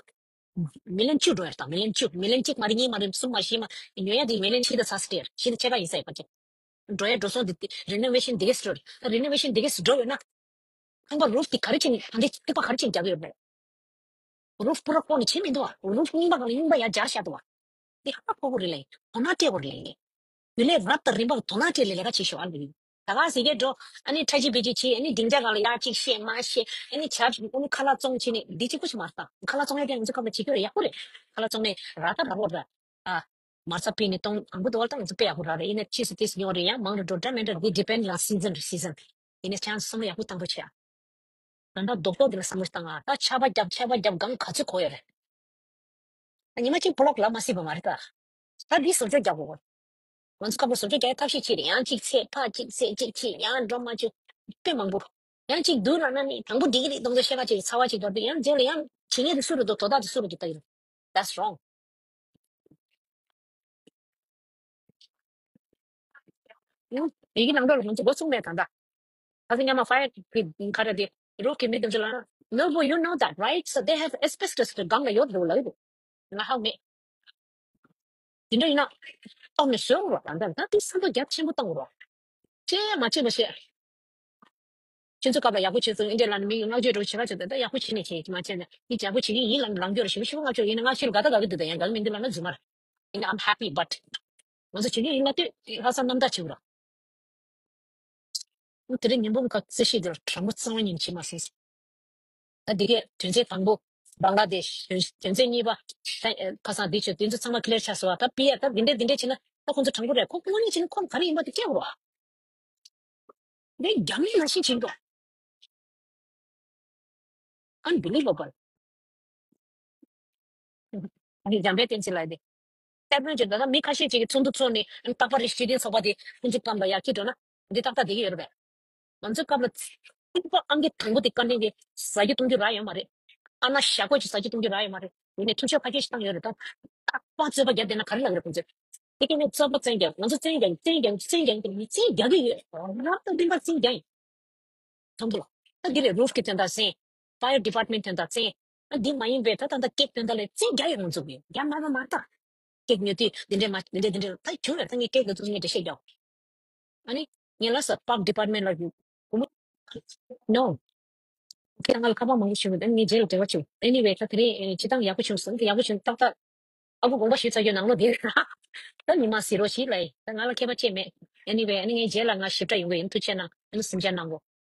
མི་ལི་ཡན་བཅུ་འགྲོ་ཡ་རེད། ད་མི་ལི་ཡན་བཅུ་མི་ལི་ཡན་གཅིག་མ་རེད། གཉིས་མ་རེད། གསུམ་མ་རེད། བཞི་མ་ཉོ་ཡ་དེ་མི་ལི་ཡན་ཕྱེད་དང་ཚ་སེ་སྤྲད་ཡ་རེད། ཕྱེད་དང་ཕྱེད་ཀ་ཡིན་ས་ཡོད་པ་ཅིག་འགྲོ་ཡ་འགྲོ་སོང་དེ་རི་ནོ་ཝེ་ཤན་དེ་གས་འགྲོ་རེད། ད་རི་ནོ་ཝེ་ཤན་དེ་གས་འགྲོ་ཡོད་ན་ཁང་པ་རུབ་དེ་ག་རེ་བྱས་ནས་ད་ལྟའི་ཐིགས་པ་ག་རེ་བྱས་ནས་རྒྱག་གི་ཡོད་རེད། རུབ་པུ་ར་ཁོ་ནས་བྱེད་མི་འདུག་བ། རུབ་རྙིང་པ་གང་ལ་རྙིང་པ་ཡར་སྦྱར་བཞག་འདུག་བ། འདི་ཧ་ཕོ་བོ་རེད་ལེ། དོ་སྣང་སྤྲད་དགོས་རེད་ལེ། དུས་ལས་རབ་དང་རིམ་པར་དོ་སྣང་སྤྲད་ལེ་ལས་ཀ་བྱེད་ཤོག་ཨ་ལེ། ད་ག་ཟེ་གེ་འགྲོ། ཨ་ནི་ཁྲ་ཆི་བེ་ཆི་བྱེད། ཨ་ནི་སྡིངས་ཆ་སྒང་ལ་ཡར་གཅིག་བཤད་མར་བཤད། ཨ་ནི་ཇ་ཨ་ནི་ཁ་ལག་བཙོང་བྱེད་ནི་འདི་གཅིག་པོ་ཞིག་མ་རེད་ད། ཁ་ལག་བཙོང་ཡ་དེ་ང་ཚོ་སྐབས་ལ་བྱེད་རྒྱུ་རེད། ཡག་པོ་རེད། ཁ་ལག་བཙོང་ནས་ར་ད་ར་བོ་ར། ཨ། མ་རྩ་ཕུད་ནས་གཏོང་དང་པོ་དོ་བར་ད་ང་ཚོ་དཔེ་ཡག་པོ་ར་རེད། ཡིན་ན་ཕྱིས་སུ་ཏིས་ཉོ་རེད། ཡང་མང་རུ་འགྲོ་འདྲ་མིན་འདྲ་འདི་depend on season རེད། season ཡིན་ན་ཆང་བསམ་བློ་ཡག་པོ་བཏང་པོ་བྱེད་ཨ། ད་ལྟ་རྡོག་རྡོག་འདི་ལ་བསམ་བློ་བཏང་ཨ། ད་ཆར་པ་རྒྱབ་ཆར་པ་རྒྱབ་གང་ག་ཚོད་གོ་ཡ་རེད། ད་ཉི་མ་གཅིག་བོ་ལོག་ལབ་མ་སྲིད་པ་མ་རེད་ད། ད་འདི་བཟོ་བཅོས་རྒྱག་དགོས། ང་ཚོ་སྐབས་ལ་བཟོ་བཅོས་རྒྱག་ཡ་ཐབས་ཤེས་བྱེད་རེད། ཡང་གཅིག་ཚད་ཕར་གཅིག་ཚད་གཅིག་བྱེད། ཡང་འགྲོ་མ་བཅུག་དཔེ་མང་པོ། ཡང་གཅིག་བསྡུར་ལ་ན་ནི་དང་པོ་འགྲིག་གི་རེད་གཏོང་ཚོད་ཤེས་ཀ་གཅིག་ཚ་བ་གཅིག་འདོར་དུས་ཡང་རྗེས་ལ་ཡང་བྱེད་ངེས་དེ་སུ་རུ་འདུག་དོ་བདག་དེ་སུ་རུ་འདུག་ལྟ་ཡིན། That's wrong. ཡིན་གྱི་ནང་དོན་ལ་ང་ཚོ་འགོ་ཚུགས་མེད་ད་ལྟ། ཁ་སང་ཉི་མ་ཕ་ཡར་གི་ཁ་ར་དེ་རོགས་ཀྱི་མི་དེ་ཚོ་ལ་No, but you know that, right? So they have asbestos གི་སྒང་ལ་ཡོད་འདུག་ལབ་ཀྱི་འདུག་ང་ཧ་གོ་མེད། དེ་འདྲ་ཡིན་ན་ཏོག་ནས་བཟོས་རོགས་ད་ལྟ་ད་དེ་བསམ་བློ་རྒྱ་ཆེན་པོ་བཏང་རོགས། བྱས་མ་བྱས་མ་བྱས། ཁྱེད་ཚོ་སྐབས་ལ་ཡག་པོ་བྱས་ཚོ་ཨིན་འདྲས་ལ་ནི་མི་ཡི་བསྔགས་བརྗོད་འགྲོ་བྱེད་ཁ་བྱེད་ད་ཡག་པོ་བྱས་ནས་བྱས་མ་བྱས་ན་འདི་ཡག་པོ་བྱེད་ཀྱི་ཡིན་ལ་ལངས་རྒྱུ་རེད། ཞེ་པོ་ཞེ་པོ་བསྔགས་བརྗོད་ཡིན་ན་བསྔགས་བརྗོད་དགའ་ད་དགའ་གི་འདུག་ད་ཡང་དགའ་གི་མི་འདུག་ལ་ན་རྫུན་མ་རེད། ཡིན་ན་I'm happy but ང་ཚོ་བྱེད་ཀྱི་ཡིན་ལ་ལྟོས་ལྷག་བསམ་རྣམ་དག་བྱེད་དགོས་ར། དེ་རིང་ཉིན་འབུམ་ཁག་རྩིས་ཞིབ་དེར་དྲང་པོ་གཙང་མ་ཉིད་བྱེད་མ་སོང་། ད་འདི་གས་དོན་ཚན་དང་པོ་བང་ལ་དེ་དོན་དོན་ཚན་གཉིས་པ་ད་ཁ་སང་འདི་ཆོས་དོན་ཚན་ཚང་མ་ཀི་ལེར་ཆགས་སོང་བ། ད་ཕི་ཡ་ད་འདི་འདྲས་འདི་འདྲས་བྱས་ན་ད་ཁོང་ཚོ་དྲང་པོ་རེད། ཁོ་དངོས་གནས་བྱས་ན་ཁོང་ག་རེ་ཡིན་པ་དེ་སྐྱེ་བ་རེད། རྒྱ་མི་ནང་བཞིན་བྱེད་འགྲོ། Unbelievable. ཨ་ནི་འཇམ་དཔལ་བསྟན་འཛིན་ལགས་དེ། གསར་པོན་གྱི་ད་ལྟ་མི་ཁ་ཤས་ཅིག་གིས་ཚོགས་འདུ་ཚོགས་ནས་རྟག་པར་སྤྱི་མཐུན་ཚོགས་པ་དེ་ཁོང་ཚོ་སྐམ་པ་ཡར་ཁྱེར་འགྲོ་ན་འདི་ཏག་ཏག་བསྡད་ཀྱི་ཡོད་རེད་པས། ང་ཚོའི་སྐབས་ལ་ཚིག་པ་ཨང་ཀི་དང་པོ་དེ་བཀའ་དྲིན་གྱིས་ཟ་རྒྱུ་བཏུང་རྒྱུ་རག་ཡོད་མ་རེད། ཨ་ན་ཞག་པོ་ཅིག་ཟ་རྒྱུ་བཏུང་རྒྱུ་རག་ཡོད་མ་རེད། ཡིན་ནའི་ཐུགས་ཆོས་ཕ་ཁྱེད་ཞིག་བཏང་ཡོད་རེད་ད། རྟག་པར་རྩོད་པ་བརྒྱབ་བསྡད་ན་ག་རེ་ལབ་ཀྱི་རེད་ཁོང་ཚོས། དེ་གས་ནས་རྩོད་པ་བཙན་རྒྱག་ང་ཚོ་བཙན་རྒྱག་བཙན་རྒྱག་བཙན་རྒྱག་གི་རེད། བཙན་རྒྱག་གི་ཡོད་རབ་དང་བདེན་པར་བཙན་རྒྱག་ཡིན། ཚང་མ་ལ། ད་འདི་རེད་རུབ་ཀྱི་དོན་དག་ཟིན། Fire department དོན་དག་ཟིན། ཨ་འདི་མ་ཡིན་པའི་ད་ད་ད་ཀེག་དོན་དག་ལས་བཙན་རྒྱག་ཡོད་ང་ཚོ་གི་རྒྱ་མ་མ་མ་ད། ཀེག་ཉོ་དུས་འདི་འདྲས་མ་འདི་འདྲས་འདི་འདྲས་ད་བྱུང་ཡོད་ད་ངས་ཀེག་དེ་ཚོ་ངས་འགྲེལ་བཤད་རྒྱག་ཨ་ནི། ངས་ལ་ས་park department ལ་བུ་མོ། No. ཁྱེད་རང་ང་ལ་ཁ་པར་མང་པོ་ཞུས་མོད་ངས་རྗེས་ལ་འབྲེལ་བ་བྱུང་། Anyway ད་དེ་རིང་ཅི་ཐང་ཡག་པོ་བྱུང་སོང་། ཡག་པོ་བྱུང་ཏག་ཏག་ཨ་ཁུ་དགོངས་པ་ཞུས་ཚར་རྒྱུ་ནང་ལོགས་དེ་རེད། ད་ཉི་མ་ཟེར་རོགས་ཞིག་ལ་ཡིན། ད་ང་ལ་མཁས་པ་ཅེས་མེད། Anyway ཨ་ནི་ངའི་རྗེས་ལ་ང་ཞིབ་ཕྲ་ཡོང་གི་ཡིན། ཐུགས་རྗེ་གནང་། ཨ་ནི་སེམས་ཆུང་གནང་གོ།